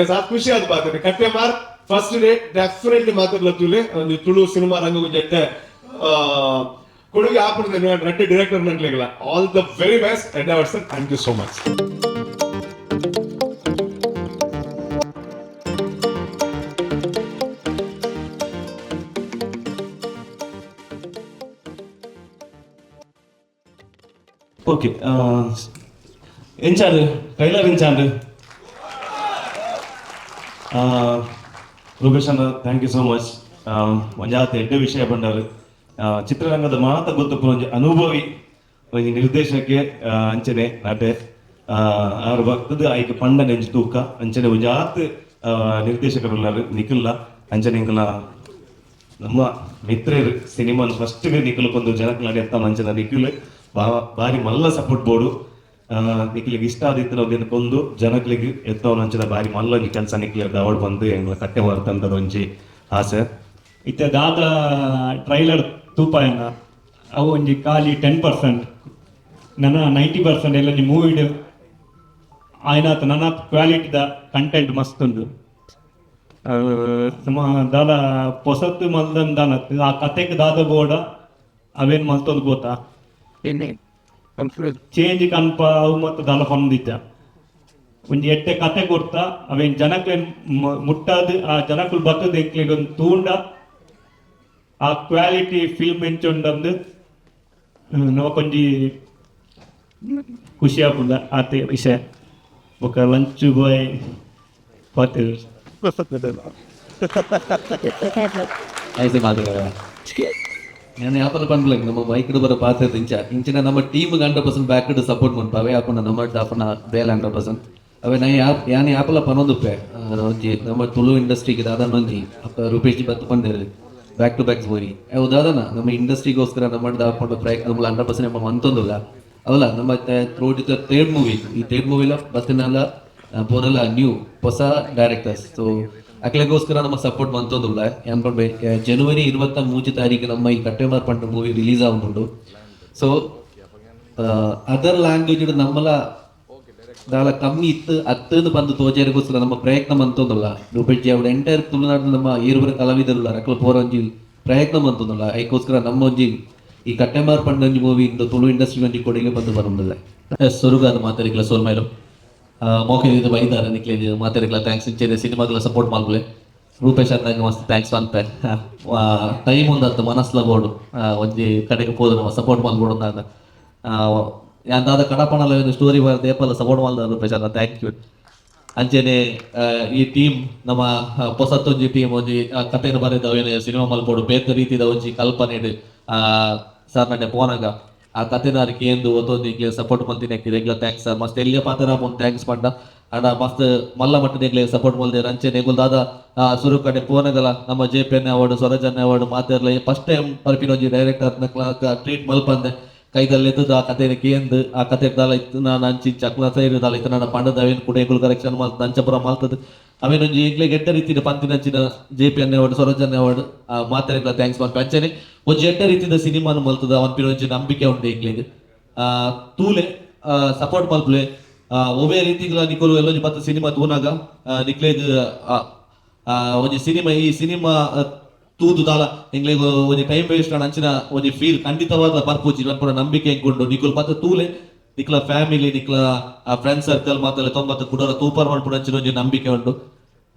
ಸಾತ್ ಖುಷಿ ಆದ ಪಾತ್ರ. ಕಟ್ಟೆಮಾರ್ ಫಸ್ಟ್ ಡೇ ಡೆಫಿನೆಟ್ಲಿ ಮಾತಾಡ್ಲತ್ತುಲೆ ಒಂದು ತುಳು ಸಿನಿಮಾ ರಂಗ ಜಟ್ಟೆ ಕೊಡುಗೆ ಆಪುಂಡು ರಡ್ಡೆ director ನಕ್ಲೆಗಳ. All the very best and our sir, thank you so much.
Okay, ಎಂಚಾಂಡ್ trailer ಎಂಚಾಂಡ್? ರೂಪೇಶ್ ಅಣ್ಣ, thank you so much. ಒಂಜಾತ ಎಡ್ಡೆ ವಿಷಯ ಬಂಡಾರು. ಚಿತ್ರರಂಗದ ಮಾತ ಗೊತ್ತುಪ್ಪುನ ಒಂಜಿ ಅನುಭವಿ ಒಂಜಿ ನಿರ್ದೇಶಕ್ಕೆ ಅಂಚನೆ ನಟೆ ಆರು ಭಕ್ತದ ಐಕ್ ಪಂಡ ನೆಂಜು ತೂಕ ಅಂಚನೆ ಒಂಜಾತ್ ನಿರ್ದೇಶಕರುಲ್ಲಾರು ನಿಖಿಲ್ಲ. ಅಂಚನೆ ಇಂಕುಲ ನಮ್ಮ ಮಿತ್ರರು ಸಿನಿಮಾನ್ ಫಸ್ಟ್ ನಿಖಿಲ್ ಕೊಂದು ಜನಕ್ಕೆ ನಡೆಯತ್ತ ಅಂಚನೆ ನಿಖಿಲ್ ಬಾರಿ ಮಲ್ಲ ಸಪೋರ್ಟ್ ಬೋಡು. ನಿಖಿಲಿಗೆ ಇಷ್ಟ ಆದಿತ್ತಿನ ಒಂದಿನ ಕೊಂದು ಜನಕ್ಲಿಗೆ ಎತ್ತವನ ಅಂಚಿನ ಬಾರಿ ಮಲ್ಲ ಒಂಜಿ ಕೆಲಸ ನಿಖಿಲ್ ದಾವಡ್ ಬಂದು ಎಂಗ್ಲ ಕಟ್ಟೆ ಹೊರತಂತದ ಒಂಜಿ ಆಸೆ.
ಇತ್ತೆ ದಾದ ಟ್ರೈಲರ್ ತೂಪಾಯನ ಅವು ಒಂಜಿ ಖಾಲಿ 10%, ನನ 90% ಎಲ್ಲ ಒಂಜಿ ಮೂವಿಡ್ ಆಯ್ನಾತ್ ನನ ಕ್ವಾಲಿಟಿದ ಕಂಟೆಂಟ್ ಮಸ್ತ್ ಉಂಡು. ಸುಮ ದಾದ ಪೊಸತ್ತು ಮಲ್ದನ್ ದಾನ ಆ ಕತೆಗ್ ದಾದ ಬೋಡ ಅವೇನ್ ಮಲ್ತೊಂದು ಗೋತಾ ಚೇಂಜ್ ಕನ್ಪ ಅವು ಮತ್ತು ದಾಲ ಪಂದಿದ್ದ ಒಂಜಿ ಎಟ್ಟೆ ಕತೆ ಕೊರ್ತ ಅವೇನ್ ಜನಕ್ಲೆನ್ ಮುಟ್ಟಾದ್ ಆ ಜನಕುಲು ಬತ್ತದ ಎಂಕ್ಲೆಗ್ ಒಂದು ತೂಂಡ ಆ ಕ್ವಾಲಿಟಿ ಫಿಲ್ಮ್ ಎಂಚುಂಡಂದು ನಮಕೊಂಜಿ ಖುಷಿ ಆಪುಂಡ ಆತೆ ವಿಷಯ. ಬೊಕ ಲಂಚ್ ಬಾಯ್ ಪಾತೆರ್.
ನಾನು ಯಾಪಲ ಪನ್ಪುಲೆಗ್ ನಮ್ಮ ಬೈಕ್ ಬರ ಪಾತ್ರ ಇಂಚ ಇಂಚಿನ ನಮ್ಮ ಟೀಮ್ 100% ಬ್ಯಾಕ್ ಸಪೋರ್ಟ್ ಮನ್ಪ ಅವೇ ಆಪುನ ನಮ್ಮ ಆಪುನ ಬೇಲೆ 100%. ಅವೇ ನಾ ಯಾಪ್ ಯಾನ್ ಯಾಪಲ ಪನೊಂದುಪ್ಪೆ ಒಂಜಿ ನಮ್ಮ ತುಳು ಇಂಡಸ್ಟ್ರಿಗೆ ದಾದನ ಒಂಜಿ ಅಪ್ಪ ರೂಪೇಶ್ ಜಿ ಬತ್ತು ಪಂಡೆರ್ ಬ್ಯಾಕ್ ಟು ಬ್ಯಾಕ್ ಮೂವಿ ಅವು ದಾದನ ನಮ್ಮ ಇಂಡಸ್ಟ್ರಿಗೋಸ್ಕರ ನಮ್ಮ ಆಪುಂಡು ಪ್ರಯತ್ನ ನಮ್ಮ 100% ನಮ್ಮ ಮಂತೊಂದುಲ್ಲ ಅವಲ್ಲ. ನಮ್ಮ ಥ್ರೋಟ್ ಥರ್ಡ್ ಮೂವಿ, ಈ ಥರ್ಡ್ ಮೂವಿಲ ಬತ್ತಿನಲ್ಲ ಪೂರಲ ನ್ಯೂ ಹೊಸ ಡೈರೆಕ್ಟರ್ಸ್. ಸೊ ಅಕ್ಲೆಗೋಸ್ಕರ ನಮ್ಮ ಸಪೋರ್ಟ್ ಮಂತೊಂದುಲ್ಲ. ಏನ್ ಪಂಡೆ ಜನವರಿ 23 ತಾರೀಕು ನಮ್ಮ ಈ ಕಟ್ಟೆಮಾರ್ ಪಂಡ ಮೂವಿ ರಿಲೀಸ್ ಆവുಂಡು. ಸೊ ಅದರ್ ಲ್ಯಾಂಗ್ವೇಜ್ ನಮ್ಮಲ ದಾಲ ಕಮ್ಮಿ ಇತ್ತು ಅತ್ತಂದು ಬಂದು ತೋಜೇರಿಗೋಸ್ಕರ ನಮ್ಮ ಪ್ರಯತ್ನ ಮಂತೊಂದುಲ್ಲ. ರೂಪೇಶ್ ಜಿ ಅವರ ಎಂಟೈರ್ ತುಳುನಾಡು ನಮ್ಮ ಏರುವರ ಕಲಾವಿದರುಲ್ಲ ಅಕ್ಲ ಪೋರ ಒಂಜಿ ಪ್ರಯತ್ನ ಮಂತೊಂದುಲ್ಲ. ಐಕೋಸ್ಕರ ನಮ್ಮ ಒಂಜಿ ಈ ಕಟ್ಟೆಮಾರ್ ಪಂಡ ಒಂಜಿ ಮೂವಿ ಇಂದು ತುಳು ಇಂಡಸ್ಟ್ರಿ ಒಂಜಿ ಕೊಡುಗೆ ಬಂದು ಬರೋದಿಲ್ಲ. ಸುರುಗಾದ ಮಾತಾಡಿಕ್ಲ ಸೋಲ್ಮೈಲು ಮೋಕೆ ಇದು ಬೈದಾರೆ ನಿಕ್ಲೆ ಮಾತಾಡಿಕ್ಲ thanks. ಇಂಚೆ ಸಿನಿಮಾಗಳ ಸಪೋರ್ಟ್ ಮಲ್ಪುಲೆ. ರೂಪೇಶ್ ಅಣ್ಣಗ್ ಮಸ್ತ್ thanks ಪನ್ಪೆ. ಟೈಮ್ ಒಂದತ್ತು ಮನಸ್ಲ ಬೋಡು ಒಂಜಿ ಕಡೆಗೆ ಪೋದು ನಮ್ಮ ಸಪೋರ್ಟ್ ಮಲ್ಬೋಡು ಅಂದ ಯಾನ್ ದಾದ ಕಡಪಣಲ ಒಂದು ಸ್ಟೋರಿ ಬರ್ದು ಏಪಲ ಸಪೋರ್ಟ್ ಮಲ್ದ ರೂಪೇಶ್ ಅಣ್ಣ, thank you. ಅಂಚೆನೆ ಈ ಟೀಮ್ ನಮ್ಮ ಪೊಸತ್ತೊಂಜಿ ಟೀಮ್ ಒಂಜಿ ಕಥೆನ ಬರೆದ ಅವೇನು ಸಿನಿಮಾ ಮಲ್ಪೊಡು ಬೇತೆ ರೀತಿದ ಒಂಜಿ ಕಲ್ಪನೆ ಸರ್ ನನ್ನೆ ಪೋನಾಗ ಆ ಕಥೆನಾರ್ ಕೇಂದು ಒತ್ತೊಂದು ಸಪೋರ್ಟ್ ಮಲ್ತಿನ ಎಂಗ್ಲ thanks sir. ಮಸ್ತ್ ಎಲ್ಲಿಯ ಪಾತ್ರ ಒಂದು thanks ಪಂಡ ಅಣ್ಣ ಮಸ್ತ್ ಮಲ್ಲ ಮಟ್ಟದ ಎಂಗ್ಲೆ ಸಪೋರ್ಟ್ ಮಲ್ದೇರ್. ಅಂಚೆನೆ ಎಂಗುಲ್ ದಾದ ಸುರು ಕಡೆ ಪೋನಗಲ ನಮ್ಮ ಜೆ ಪಿ ಎನ್ ಅವಾರ್ಡ್ ಸ್ವರಜನ್ ಅವಾರ್ಡ್ ಮಾತೆರ್ಲ ಫಸ್ಟ್ ಟೈಮ್ ಪರ್ಪಿನ ಒಂಜಿ ಡೈರೆಕ್ಟರ್ ಟ್ರೀಟ್ ಮಲ್ಪಂದೆ ಕೈದಲ್ಲಿ ಆ ಕಥೆನ ಕೇಂದು ಆ ಕತೆ ದಾಲ ಇತ್ತು ನಾನು ಅಂಚಿ ಇಂಚ ಅಕ್ಲ ಸೈಡ್ ದಾಲ ಇತ್ತು ನನ್ನ ಪಂಡದ ಅವೇನು ಕೂಡ ಎಂಗುಲ್ ಕರೆಕ್ಷನ್ ಮಲ್ತ್ ಅಂಚಪುರ ಮಲ್ತದ ಅವೇನೊಂಜಿ ಎಂಕ್ಲೆಗ್ ಎಡ್ಡೆ ರೀತಿದ ಪಂತಿನಂಚಿನ ಜೆ ಪಿ ಅಣ್ಣೆ ಅವಾರ್ಡ್, ಸರೋಜ್ ಅಣ್ಣೆ ಅವಾರ್ಡ್ ಮಾತೆರೆಗ್ಲ thanks ಪನ್ಪೆ. ಅಂಚನೆ ಒಂಜಿ ಎಡ್ಡೆ ರೀತಿದ ಸಿನಿಮಾನ್ ಮಲ್ತದ ಪನ್ಪಿನ ಒಂಜಿ ನಂಬಿಕೆ ಉಂಡು ಎಂಕ್ಲೆಗ್. ತೂಲೆ, ಸಪೋರ್ಟ್ ಮಲ್ಪುಲೆ. ಒವ್ವೇ ರೀತಿಗ್ಲ ನಿಕುಲು ಎಲ್ಲೊಂಜಿ ಪತ್ತ್ ಸಿನಿಮಾ ತೂನಗ ನಿಕ್ಲೆಗ್ ಒಂಜಿ ಸಿನಿಮಾ, ಈ ಸಿನಿಮಾ ತೂದು ದಾಲ ಎಂಕ್ಲೆಗ್ ಒಂಜಿ ಟೈಮ್ ವೇಸ್ಟ್ ಅಂಚಿನ ಒಂಜಿ ಫೀಲ್ ಖಂಡಿತವಾದ ಬರ್ಪುಜಿ ಪನ್ಪುನ ನಂಬಿಕೆ ಎಂಕುಂಡು. ನಿಕುಲು ಪತ್ತ್ ತೂಲೆ, ನಿಕ್ಲ ಫ್ಯಾಮಿಲಿ, ನಿಕ್ಲ ಫ್ರೆಂಡ್ ಸರ್ಕಲ್ ಮಾತೆಲ್ಲ ತೊಂಬತ್ತು ಕುಡೋರ ತೂಪರ್ ಮಲ್ಪುನ ಅಂಚಿನ ಒಂಜಿ ನಂಬಿಕೆ ಉಂಡು.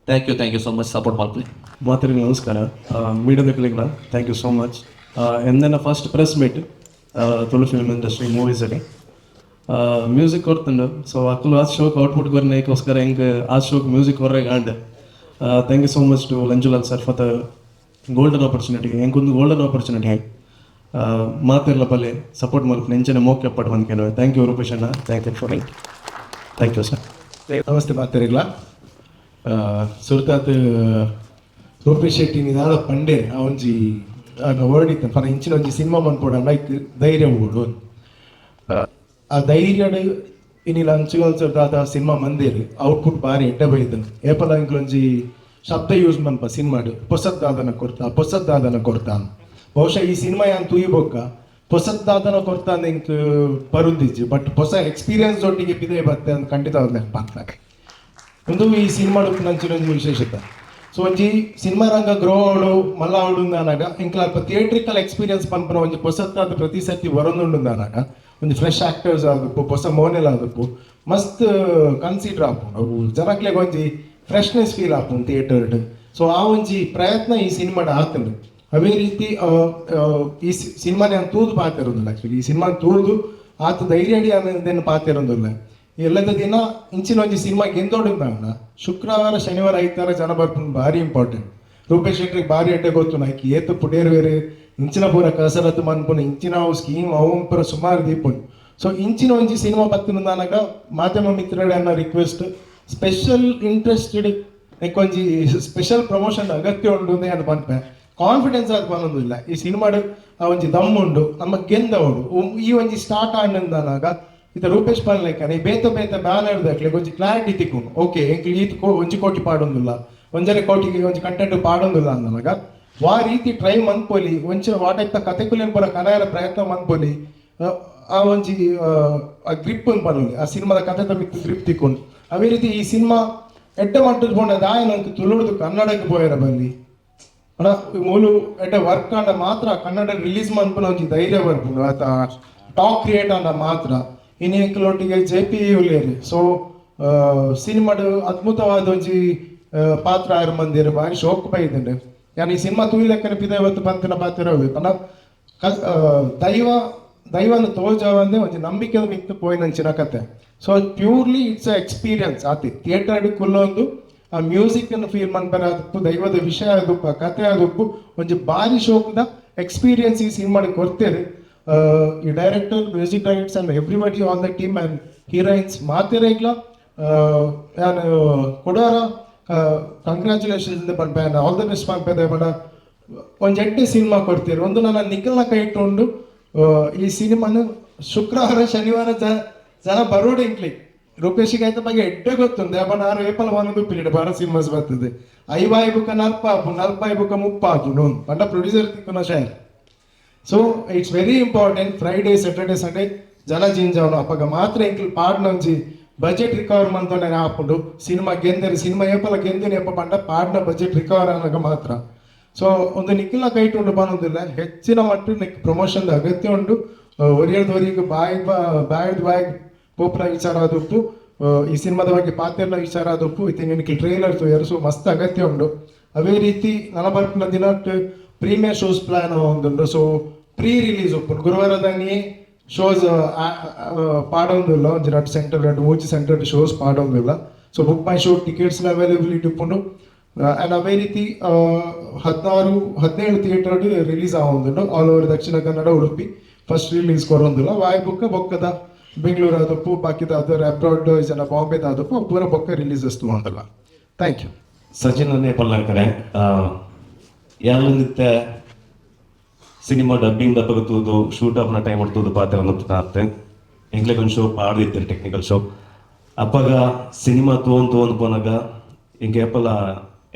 Thank you, thank you so much. Support ಮಲ್ಪುಲೆ.
ಮಾತೆರೆಗ್ ನಮಸ್ಕಾರ. ಮೀಡಿಯಾದಕ್ಲೆಗ್ಲ thank you so much. ಎಂದೆನ first press meet Tulu film industry ಮೂವೀಸಲ್ಲಿ. Music ಕೊಡ್ತುಂಡು. ಸೊ ಅಕುಲು ಆ ಶೋಕ್ ಔಟ್ಪುಟ್ ಕೊರ್ನೇಕೋಸ್ಕರ ಎಂಕ್ ಆ ಶೋಕ್ music ಕೊರ್ರೆಗ್ and thank you so much to Lanjulal sir for the golden opportunity. ಎಂಕೊಂದು golden opportunity. ಮಾತೆರ್ಲ ಬಲ್ಲೆ, support ಮಲ್ಪುನ ಎಂಚನೆ ಮೋಕೆ ಅಪ್ಪಟ್ ಬಂದ್ಕೆನೋ. Thank you Rupesh ಅಣ್ಣ, thank you for thank you sir.
Namaste ಮಾತೆರೆಗ್ಲ. ಸುರುತಾತ್ Rupesh Shetty ನಿದಾನ ಪಂಡೇರ್, ಆ ಒಂಜಿ ವರ್ಡ್ ಇತ್ತು ಪನ, ಇಂಚಿನ ಒಂಜಿ ಸಿನಿಮಾ ಮನ್ಪೊಡ ಲೈಕ್ ಧೈರ್ಯ ಬೋಡು. ಆ ಧೈರ್ಯಡ್ ಇನಿ ಲಂಚುಗಲ್ ದಾದ ಸಿನಿಮಾ ಮಂದಿರ್, ಔಟ್ಪುಟ್ ಬಾರಿ ಎಡ್ಡೆ ಬೈದನ್. ಏಪಲ ಇಂಕ್ಲೊಂಜಿ ಶಬ್ದ ಯೂಸ್ ಮನ್ಪ ಸಿನಿಮಾಡ್, ಪೊಸದ್ದಾದನ ಕೊರ್ತಾ, ಪೊಸದ್ದಾದನ ಕೊರ್ತಾ. ಬಹುಶಃ ಈ ಸಿನಿಮಾ ಯಾನ್ ತೂಯಿ ಬೊಕ್ಕ ಪೊಸದ್ದಾದನ ಕೊರ್ತಾ ಎಂಕ್ ಪರುಂದಿಜ್ಜಿ, ಬಟ್ ಹೊಸ ಎಕ್ಸ್ಪೀರಿಯನ್ಸ್ ಒಟ್ಟಿಗೆ ಪಿದೈ ಬತ್ತೆ ಅಂತ ಖಂಡಿತ ನೆನಪಾಗ್ತದೆ. ಒಂದು ಈ ಸಿನಿಮಾ ನಂಚಿನ ಒಂಜಿ ವಿಶೇಷತೆ. ಸೊ ಒಂಜಿ ಸಿನಿಮಾ ರಂಗ ಗ್ರೋ ಆವಡು, ಮಲ್ಲ ಆವಡು ಅಂದಾಗ ಎಂಕ್ಲ ಅಲ್ಪ ಥಿಯೇಟ್ರಿಕಲ್ ಎಕ್ಸ್ಪೀರಿಯನ್ಸ್ ಪನ್ಪುನ ಒಂಜಿ ಪೊಸತ್ತಾದ ಪ್ರತಿ ಸರ್ತಿ ಬರೊಂದುಂಡು ಅಂದಾಗ, ಒಂಜಿ ಫ್ರೆಶ್ ಆಕ್ಟರ್ಸ್ ಆದಪ್ಪು, ಹೊಸ ಮೋನೆಲ್ ಆದಪ್ಪು, ಮಸ್ತ್ ಕನ್ಸಿಡರ್ ಆಪುಂಡು. ಅವು ಜನಕ್ಲೆಗ್ ಒಂಜಿ ಫ್ರೆಶ್ನೆಸ್ ಫೀಲ್ ಆಪುಂಡು ಥಿಯೇಟರ್ಡ್. ಸೊ ಆ ಒಂಜಿ ಪ್ರಯತ್ನ ಈ ಸಿನಿಮಾಡ್ ಆತುಂಡು. ಅವೇ ರೀತಿ ಈ ಸಿನಿಮಾನೇ ನಾನು ತೂದು ಪಾತೆರೊಂದಿಲ್ಲ. ಆಕ್ಚುಲಿ ಈ ಸಿನಿಮಾ ತೂದು ಆತ ಧೈರ್ಯ ಅಡಿ ಪಾತೆರೊಂದಿಲ್ಲ. ಎಲ್ಲದ ದಿನ ಇಂಚಿನ ಒಂಜಿ ಸಿನಿಮಾ ಗೆಂದೋಡು. ಶುಕ್ರವಾರ, ಶನಿವಾರ, ಐತಾರ ಜನ ಬರ್ಪುಂಡು, ಭಾರಿ ಇಂಪಾರ್ಟೆಂಟ್. ರೂಪೇಶ್ ಶೆಟ್ಟಿಗೆ ಭಾರಿ ಎಡ್ಡೆ ಗೊತ್ತು ನಾಯ್ಕಿ ಏತು ಪುಡೇರ್ ಬೇರೆ ಇಂಚಿನ ಪೂರ ಕಸರತ್ತು ಮನ್ಪುನು, ಇಂಚಿನ ಅವು ಸ್ಕೀಮ್ ಅವು ಪೂರ ಸುಮಾರು ದೀಪುನು. ಸೊ ಇಂಚಿನ ಒಂಜಿ ಸಿನಿಮಾ ಬತ್ತಿನ ಮಾಧ್ಯಮ ಮಿತ್ರರ ರಿಕ್ವೆಸ್ಟ್, ಸ್ಪೆಷಲ್ ಇಂಟ್ರೆಸ್ಟೆಡ್ ಒಂಜಿ ಸ್ಪೆಷಲ್ ಪ್ರಮೋಷನ್ ಅಗತ್ಯ ಉಂಡು ಅಂತ ಪನ್ಪೆ. ಕಾನ್ಫಿಡೆನ್ಸ್ ಆದ್ ಪನೊಂದಿಲ್ಲ. ಈ ಸಿನಿಮಾಡ್ ಆ ಒಂಜಿ ದಮ್ ಉಂಡು, ನಮ್ಮ ಗೆಂದವಡು. ಈ ಒಂಜಿ ಸ್ಟಾರ್ಟ್ ಆಂಡಾಗ ಇತ್ತ ರೂಪೇಶ್ ಪನ್ಲೆಕ್ಕನೆ ಬೇತೆ ಬೇತೆ ಬ್ಯಾನರ್ ದಕ್ಲೆಗ್ ಒಂಜಿ ಕ್ಲಾರಿಟಿ ತಿಕ್ಕುಂಡು. ಓಕೆ, ಎಂಕ್ಲು ಈತ್ 1 ಕೋಟಿ ಪಾಡೊಂದಿಲ್ಲ, 1.5 ಕೋಟಿಗೆ ಒಂಜಿ ಕಂಟೆಂಟ್ ಪಾಡೊಂದಿಲ್ಲ ಅಂದನಗ ವಾ ರೀತಿ ಟ್ರೈ ಮನ್ಪೊಲಿ, ಒಂಚ ವಾ ಟೈಪ್ ಕತೆಕುಲೆನ್ ಪೂರ ಕನಾಯರ ಪ್ರಯತ್ನ ಮನ್ಪೊಲಿ, ಆ ಆ ಒಂಜಿ ಆ ಗ್ರಿಪ್ ಪನೊಲಿ, ಆ ಸಿನಿಮಾದ ಕಥೆತ ಮಿತ್ತ್ ಗ್ರಿಪ್ ತಿಕ್ಕೊಂಡು. ಅವೇ ರೀತಿ ಈ ಸಿನಿಮಾ ಎಡ್ಡೆ ಮಟ್ಟದ ಪೋಂಡ ದಾಯನ ತುಳುಡ್ದು ಕನ್ನಡಕ್ಕೆ ಪೋಯರ ಬಲ್ಲಿ ಅಣ್ಣ. ಮೂಲು ಎಡ್ಡೆ ವರ್ಕ್ ಆಂಡ ಮಾತ್ರ ಕನ್ನಡ ರಿಲೀಸ್ ಮನ್ಪುನ ಒಂಜಿ ಧೈರ್ಯ ಬರ್ಪುಂಡು, ಆತ ಟಾಕ್ ಕ್ರಿಯೇಟ್ ಆಂಡ ಮಾತ್ರ. ಇನಿ ಎಂಕ್ಲೊಟ್ಟಿಗೆ ಜೆ ಪಿ ಉಲ್ಲೇರು. ಸೊ ಸಿನಿಮಾಡ್ ಅದ್ಭುತವಾದ ಒಂಜಿ ಪಾತ್ರ ಆರು ಮಂದಿರು ಬಾರಿ ಶೋಕ್ ಬೈದುಂಡು. ಯಾನ್ ಈ ಸಿನಿಮಾ ತೂಯಿಲೆಕ್ಕನೆ ಪಿದ ಇವತ್ತು ಪಂತಿನ ಪಾತ್ರ ಪಂಡ ದೈವ ದೈವನ ತೋಜವಂದೆ ಒಂಜಿ ನಂಬಿಕೆದ ಮಿತ್ತ್ ಪೋಯಿನಂಚಿನ ಕತೆ. So purely it's a experience ಆತಿ. ಥಿಯೇಟರ್ ಕುಲ್ಲೊಂದು ಆ ಮ್ಯೂಸಿಕ್ ಅನ್ನು ಫೀಲ್ ಮನ್ಪರೆ ಆದುಪ್ಪು, ದೈವದ ವಿಷಯ ಆದುಪ್ಪು, ಆ ಕತೆ ಆದುಪ್ಪು, ಒಂಜಿ ಬಾರಿ ಶೋಕ್ದ ಎಕ್ಸ್ಪೀರಿಯನ್ಸ್ ಈ ಸಿನಿಮಾಡ್ ಕೊರ್ತೇವೆ. ಈ director, music directors and everybody on the team and heroines ಮಾತೆರೆಗ್ಲ ಯಾನ್ ಕೊಡೋರ ಕಂಗ್ರ್ಯಾಚುಲೇಷನ್ಸ್ ಪನ್ಪೆ, ಆಲ್ the best ಪನ್ಪೆ. ಪಂಡ ಒಂಜಿ ಎಡ್ಡೆ ಸಿನಿಮಾ ಕೊಡ್ತೀರಿ. ಒಂದು ನನ್ನ ನಿಖಲ್ನ ಕೈ ಇಟ್ಟುಕೊಂಡು ಈ ಸಿನಿಮಾನು ಶುಕ್ರವಾರ, ಶನಿವಾರ ಜನ ಬರೋಡು. ಇಂಕ್ಲಿ ರೂಪೇಶಿಗೆ ಆಯ್ತ ಬಗ್ಗೆ ಎಡ್ಡೆ ಗೊತ್ತುಂಡು. ಅಪ್ಪ ನಾನು ಏಪಲ ಮನದು ಪಿರಿಯಡ್ ಭಾರತ್ ಸಿನಿಮಾಸ್ ಬರ್ತದೆ. 50 ಬುಕ್ಕ 40 ಆಪು, 40 ಬುಕ್ಕ 30 ಆಪುಂಡು ಪಂಡ ಪ್ರೊಡ್ಯೂಸರ್ ತಿಕ್ಕುನ share. So it's very important, Friday, Saturday, Sunday ಜನ ಜಿಂಜವನು. ಅಪ್ಪಗ ಮಾತ್ರ ಎಂಕ್ಲು ಪಾಡ್ನ ಒಂಜಿ ಬಜೆಟ್ ರಿಕವರ್ ಮಂತೊಂಡೆ ಆಪುಂಡು. ಸಿನಿಮಾ ಗೆಂದರೆ, ಸಿನಿಮಾ ಏಪಲ ಗೆಂದಿನ ಏಪ ಪಂಡ ಪಾಡ್ನ ಬಜೆಟ್ ರಿಕವರ್ ಆನಗ ಮಾತ್ರ. ಸೊ ಒಂದು ನಿಖಿಲ್ನ ಕೈಟ್ ಉಂಡು ಪನೊಂದಿಲ್ಲ, ಹೆಚ್ಚಿನ ಮಟ್ಟ ನಿಕ್ ಪ್ರಮೋಷನ್ ಅಗತ್ಯ ಉಂಡು. ಒರಿಯರ್ದ ಒರಿಗೆ ಬಾಯ್ ಬಾಯ್ದ ಬಾಯ್ ಪೋಪುನ ವಿಚಾರ ಆದುಪ್ಪು, ಈ ಸಿನಿಮಾದ ಬಗ್ಗೆ ಪಾತೆರ್ನ ವಿಚಾರ ಆದುಪ್ಪು, ಇತ್ತೆ ನಿನಗೆ ಟ್ರೈಲರ್ ತೂಯರ್. ಸೊ ಮಸ್ತ್ ಅಗತ್ಯ ಉಂಡು. ಅವೇ ರೀತಿ ನನ ಬರ್ಪಿನ ದಿನ ಪ್ರೀಮಿಯರ್ ಶೋಸ್ ಪ್ಲಾನ್ ಒಂದುಂಡು. ಸೊ ಪ್ರೀ ರಿಲೀಸ್ ಉಪ್ಪುಂಡು. ಗುರುವಾರದಾನಿ ಶೋಸ್ ಪಾಡೊಂದುಲ್ಲ. ಒಂಜಿ ರಡ್ಡ್ ಸೆಂಟರ್, ರಡ್ಡ್ ಮೂಜಿ ಸೆಂಟರ್ ಶೋಸ್ ಪಾಡೊಂದುಲ್ಲ. So book my show tickets availability ಉಪ್ಪುಂಡು. ಆ್ಯಂಡ್ ಅವೇ ರೀತಿ 16, 17 ಥಿಯೇಟರ್ ರಿಲೀಸ್ ಆವೊಂದುಂಡು. All over Dakshina Kannada, Udupi first release ಕೊರೊಂದುಲ್ಲ. ವಾಯ್ ಬುಕ್ಕ ಬೊಕ್ಕದ ಬೆಂಗಳೂರು ಆದಪ್ಪು, ಬಾಕಿದ ಅದರ್ ಅಬ್ರಾಡ್ ಜನ ಬಾಂಬೆದ ಆದಪ್ಪು, ಪೂರ ಬೊಕ್ಕ ರಿಲೀಸ್ ತೂವೊಂದುಲ್ಲ. Thank you.
Sachin ಅನ್ನೇ ಪಲ್ಲಾಕರೆ ಯಾಲೊಂದಿತ್ತೆ ಸಿನಿಮಾ ಡಬ್ಬಿಂಗ್ ದಪ್ಪಗ ತೂದು, ಶೂಟ್ ಆಪ್ನ ಟೈಮ್ ತೂದು ಪಾತ್ರ ಆತ್ತೆ. ಎಂಕ್ಲೆಗ್ ಒಂದು ಶೋ ಪಾಡ್ದಿತ್ತಾರೆ, ಟೆಕ್ನಿಕಲ್ ಶೋ. ಅಪ್ಪಗ ಸಿನಿಮಾ ತೂವೊಂದು ತೂವೊಂದು ಪೋನಾಗ ಎಂಕ್ ಏಪಲ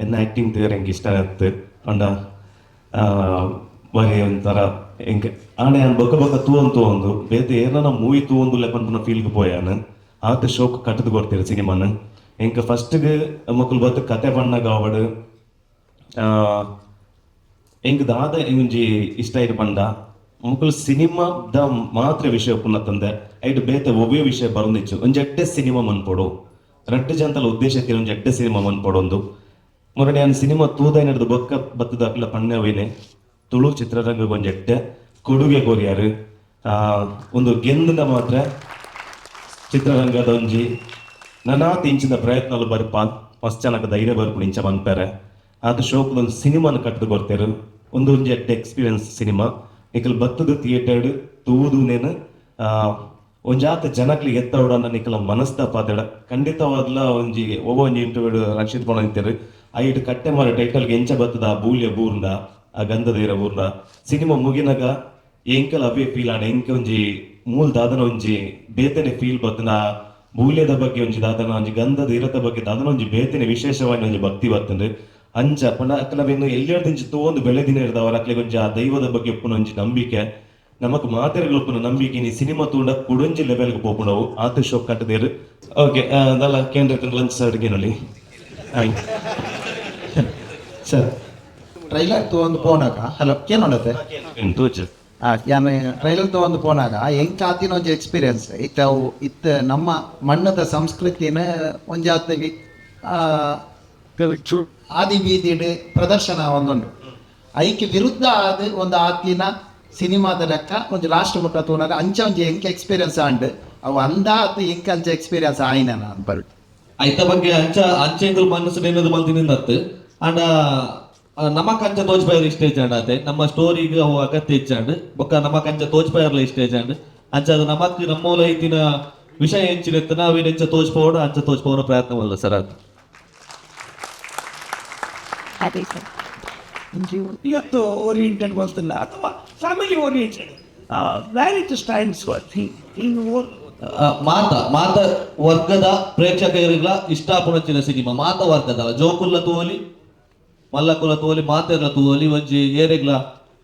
ಎನ್ನ ಆ್ಯಕ್ಟಿಂಗ್ ತೂಯೆರೆ ಎಂಕ್ ಇಷ್ಟ ಆತ್. ಪಂಡ ಬಾರಿ ಒಂಥರ ಎಂಕ್. ಆಂಡ ಯಾನ್ ಬೊಕ್ಕ ಬೊಕ್ಕ ತೂವೊಂದು ತೂವೊಂದು ಬೇತೆ ಏರ್ನ ಮೂವಿ ತೂವೊಂದುಲ್ಲೆ ಪನ್ಪುನ ಫೀಲ್ಗ್ ಪೋಯಾನ್. ಆತ್ ಶೋಕ್ ಕಟ್ಟುದು ಕೊರ್ತೀರ ಸಿನಿಮಾನ. ಎಂಕ್ ಫಸ್ಟ್ಗ್ ಮೊಕುಲು ಬತ್ತು ಕತೆ ಪಣ್ಣಗ ಆವಡ್, ಎಂಕ್ ದಾದ ಒಂಜಿ ಇಷ್ಟ ಆಯ್ತು ಪಂಡ, ಮೊಕುಲು ಸಿನಿಮಾದ ಮಾತ್ರ ವಿಷಯ ಉಪ್ಪುನ ತಂದೆ, ಐಟ್ ಬೇತೆ ಒವ್ವೇ ವಿಷಯ ಬರೊಂದಿಚ್ಚು. ಒಂಜಿ ಎಡ್ಡೆ ಸಿನಿಮಾ ಮನ್ಪೊಡು, ರಡ್ಡ್ ಜನತಲ ಉದ್ದೇಶ ಇತ್ತಿನ ಒಂಜಿ ಎಡ್ಡೆ ಸಿನಿಮಾ ಮನ್ಪೊಡೊಂದು. ಮೊರಡೆ ಯಾನ್ ಸಿನಿಮಾ ತೂದೈನಡ್ದು ಬೊಕ್ಕ ಬತ್ತದ ಅಕ್ಲ ಪಣ್ಣವಿನೆ ತುಳು ಚಿತ್ರರಂಗಕ್ಕೆ ಒಂಜಿ ಎಡ್ಡೆ ಕೊಡುಗೆ ಕೊರಿಯಾರು. ಒಂದು ಗೆಂದನ ಮಾತ್ರ ಚಿತ್ರರಂಗದ ಒಂಜಿ ನನಾತ್ ಇಂಚಿನ ಪ್ರಯತ್ನಲು ಬರ್ಪ, ಮಸ್ತ್ ಜನಕ್ಕೆ ಧೈರ್ಯ ಬರ್ಪುಂಡು ಇಂಚ ಮನ್ಪೆರೆ. ಆತ ಶೋಕದ ಒಂದು ಸಿನಿಮಾನ ಕಟ್ಟದು ಕೊರ್ತೆರ್. ಒಂದು ಒಂಜಿ ಎಡ್ಡೆ ಎಕ್ಸ್ಪೀರಿಯನ್ಸ್ ಸಿನಿಮಾ. ನಿಕಲ್ ಬತ್ತದ ಥಿಯೇಟರ್ ತೂದು ನೇನು ಒಂಜಾತ ಜನಕ್ಲಿಗೆ ಎತ್ತವಡನ್ನ ನಿಕಲ ಮನಸ್ದ ಪಾತೆಡ ಖಂಡಿತವಾದ್ಲ. ಒಂಜಿ ಒಬ್ಬ ಒಂಜಿ ಇಂಟರ್ವ್ಯೂ ರಕ್ಷಿತ್ ಪಣೊಂದಿತ್ತೆರ್, ಐಟ್ ಕಟ್ಟೆ ಮಾರ ಟೈಟಲ್ಗೆ ಎಂಚ ಬತ್ತದ, ಆ ಬೂಲ್ಯ ಬೂರ್ಂಡ, ಆ ಗಂಧದ ಬೂರ್ಂಡ, ಸಿನಿಮಾ ಮುಗಿನಾಗ ಎಂಕಲ್ ಅವೇ ಫೀಲ್ ಆಂಡ. ಎಂಕ ಒಂಜಿ ಮೂಲ ದಾದನ ಒಂಜಿ ಬೇತೆನೆ ಫೀಲ್ ಬತ್ತನ. ಬೂಲ್ಯದ ಬಗ್ಗೆ ಒಂಜಿ ದಾದನ ಒಂಜಿ ಗಂಧದ ಇರತ ಬಗ್ಗೆ ದಾದನ ಒಂಜಿ ಬೇತೆನೆ ವಿಶೇಷವಾದ ಒಂಜಿ ಭಕ್ತಿ ಬತ್ತಂಡು. ಅಂಚ ಪಂಡ ಅಕ್ಲ ಎಲ್ಲಿಯರ್ದಿಂಚಿ ತೂವೊಂದು ಬೆಳೆದಿನ ಇರ್ದವರ ಅಕ್ಲೆಗ್ ಒಂಜಿ ಆ ದೈವದ ಬಗ್ಗೆ ಉಪ್ಪುನ ಒಂಜಿ ನಂಬಿಕೆ, ನಮಕ್ ಮಾತೆರ್ಗ್ಲ ಉಪ್ಪುನ ನಂಬಿಕೆ ನೀ ಸಿನಿಮಾ ತೂಂಡ ಕುಡೊಂಜಿ ಲೆವೆಲ್ಗೆ ಪೋಪುಂಡವು. ಆತ ಶೋಕ್ ಕಟ್ಟದೇರು. ಓಕೆ, ದಲ್ಲ ಕೇಂದ್ರ lunch sir. Hi.
Sir, trailer ತಗೊಂಡು ಪೋನಾಗ, ಹಲೋ, ಕೇನೋಡತ್ತೆ?
ತೋಚು.
ಯಾನ್ ಟ್ರೈಲರ್ ತಗೊಂಡು ಪೋನಾಗ ಎಂಕ್ ಆತಿನ ಒಂಜಿ ಎಕ್ಸ್ಪೀರಿಯನ್ಸ್ ಇತ್ತ, ಅವು ಇತ್ತ ನಮ್ಮ ಮಣ್ಣದ ಸಂಸ್ಕೃತಿನ ಒಂಜಾತಿಗೆ ಆದಿ ಬೀದಿಡ್ ಪ್ರದರ್ಶನ ಒಂದುಂಡು. ಐಕ್ ವಿರುದ್ಧ ಆದ್ ಒಂದು ಆತಿನ ಸಿನಿಮಾದ ಲೆಕ್ಕ ಒಂಜಿ ಲಾಸ್ಟ್ ಮುಟ್ಟ ತೂನಾಗ ಅಂಚ ಒಂಜಿ ಎಂಕ್ ಎಕ್ಸ್ಪೀರಿಯನ್ಸ್ ಆಂಡ್. ಅವು ಅಂದಾತ್ ಎಂಕ್ ಅಂಚ ಎಕ್ಸ್ಪೀರಿಯನ್ಸ್ ಆಯಿನ ನಾನು ಬರು
ಐತ ಬಗ್ಗೆ ಅಂಚ ಅಂಚ ಎಂಕುಲು ಮನಸ್ಸು ಏನಾದ್ರು ಮಲ್ತಿನಿಂದತ್ತು. ಆಂಡ ನಮಕ್ ಅಂಚ ತೋಜ್ಪಾಯರ್ ಇಷ್ಟ ಇಜ್ಜಾಂಡ್ ಆತೆ. ನಮ್ಮ ಸ್ಟೋರಿಗ್ ಅವು ಅಗತ್ಯ ಇಜ್ಜಾಂಡ್. ಬೊಕ್ಕ ನಮಕ್ ಅಂಚ ತೋಜ್ಪಾಯರ್ಲ ಇಷ್ಟ ಇಜ್ಜಾಂಡ್. ಅಂಚ ಅದು ನಮಕ್ ನಮ್ಮೂಲ ಇತ್ತಿನ ವಿಷಯ ಎಂಚಿನ ಅವೇನು ಎಂಚ ತೋಜ್ಪೋಡು ಅಂಚ ತೋಜ್ಪೋನ ಪ್ರಯತ್ನ ಮಲ್ಲ ಸರ್ ಅದು.
ಇವತ್ತು ಓರಿಯೆಂಟೆಡ್ ಗೊತ್ತಿಲ್ಲ ಅಥವಾ family oriented, where it stands.
ಮಾತ ಮಾತ ವರ್ಗದ ಪ್ರೇಕ್ಷಕರಿಗ್ಲ ಇಷ್ಟ ಆಪುನಂಚಿನ ಸಿನಿಮಾ. ಮಾತ ವರ್ಗದ ಜೋಕುಲ್ಲ ತೂವಲಿ, ಮಲ್ಲಕುಲ ತೂವಲಿ, ಮಾತೆರ್ಲ ತೂವಲಿ. ಒಂಜಿ ಏರೆಗ್ಲ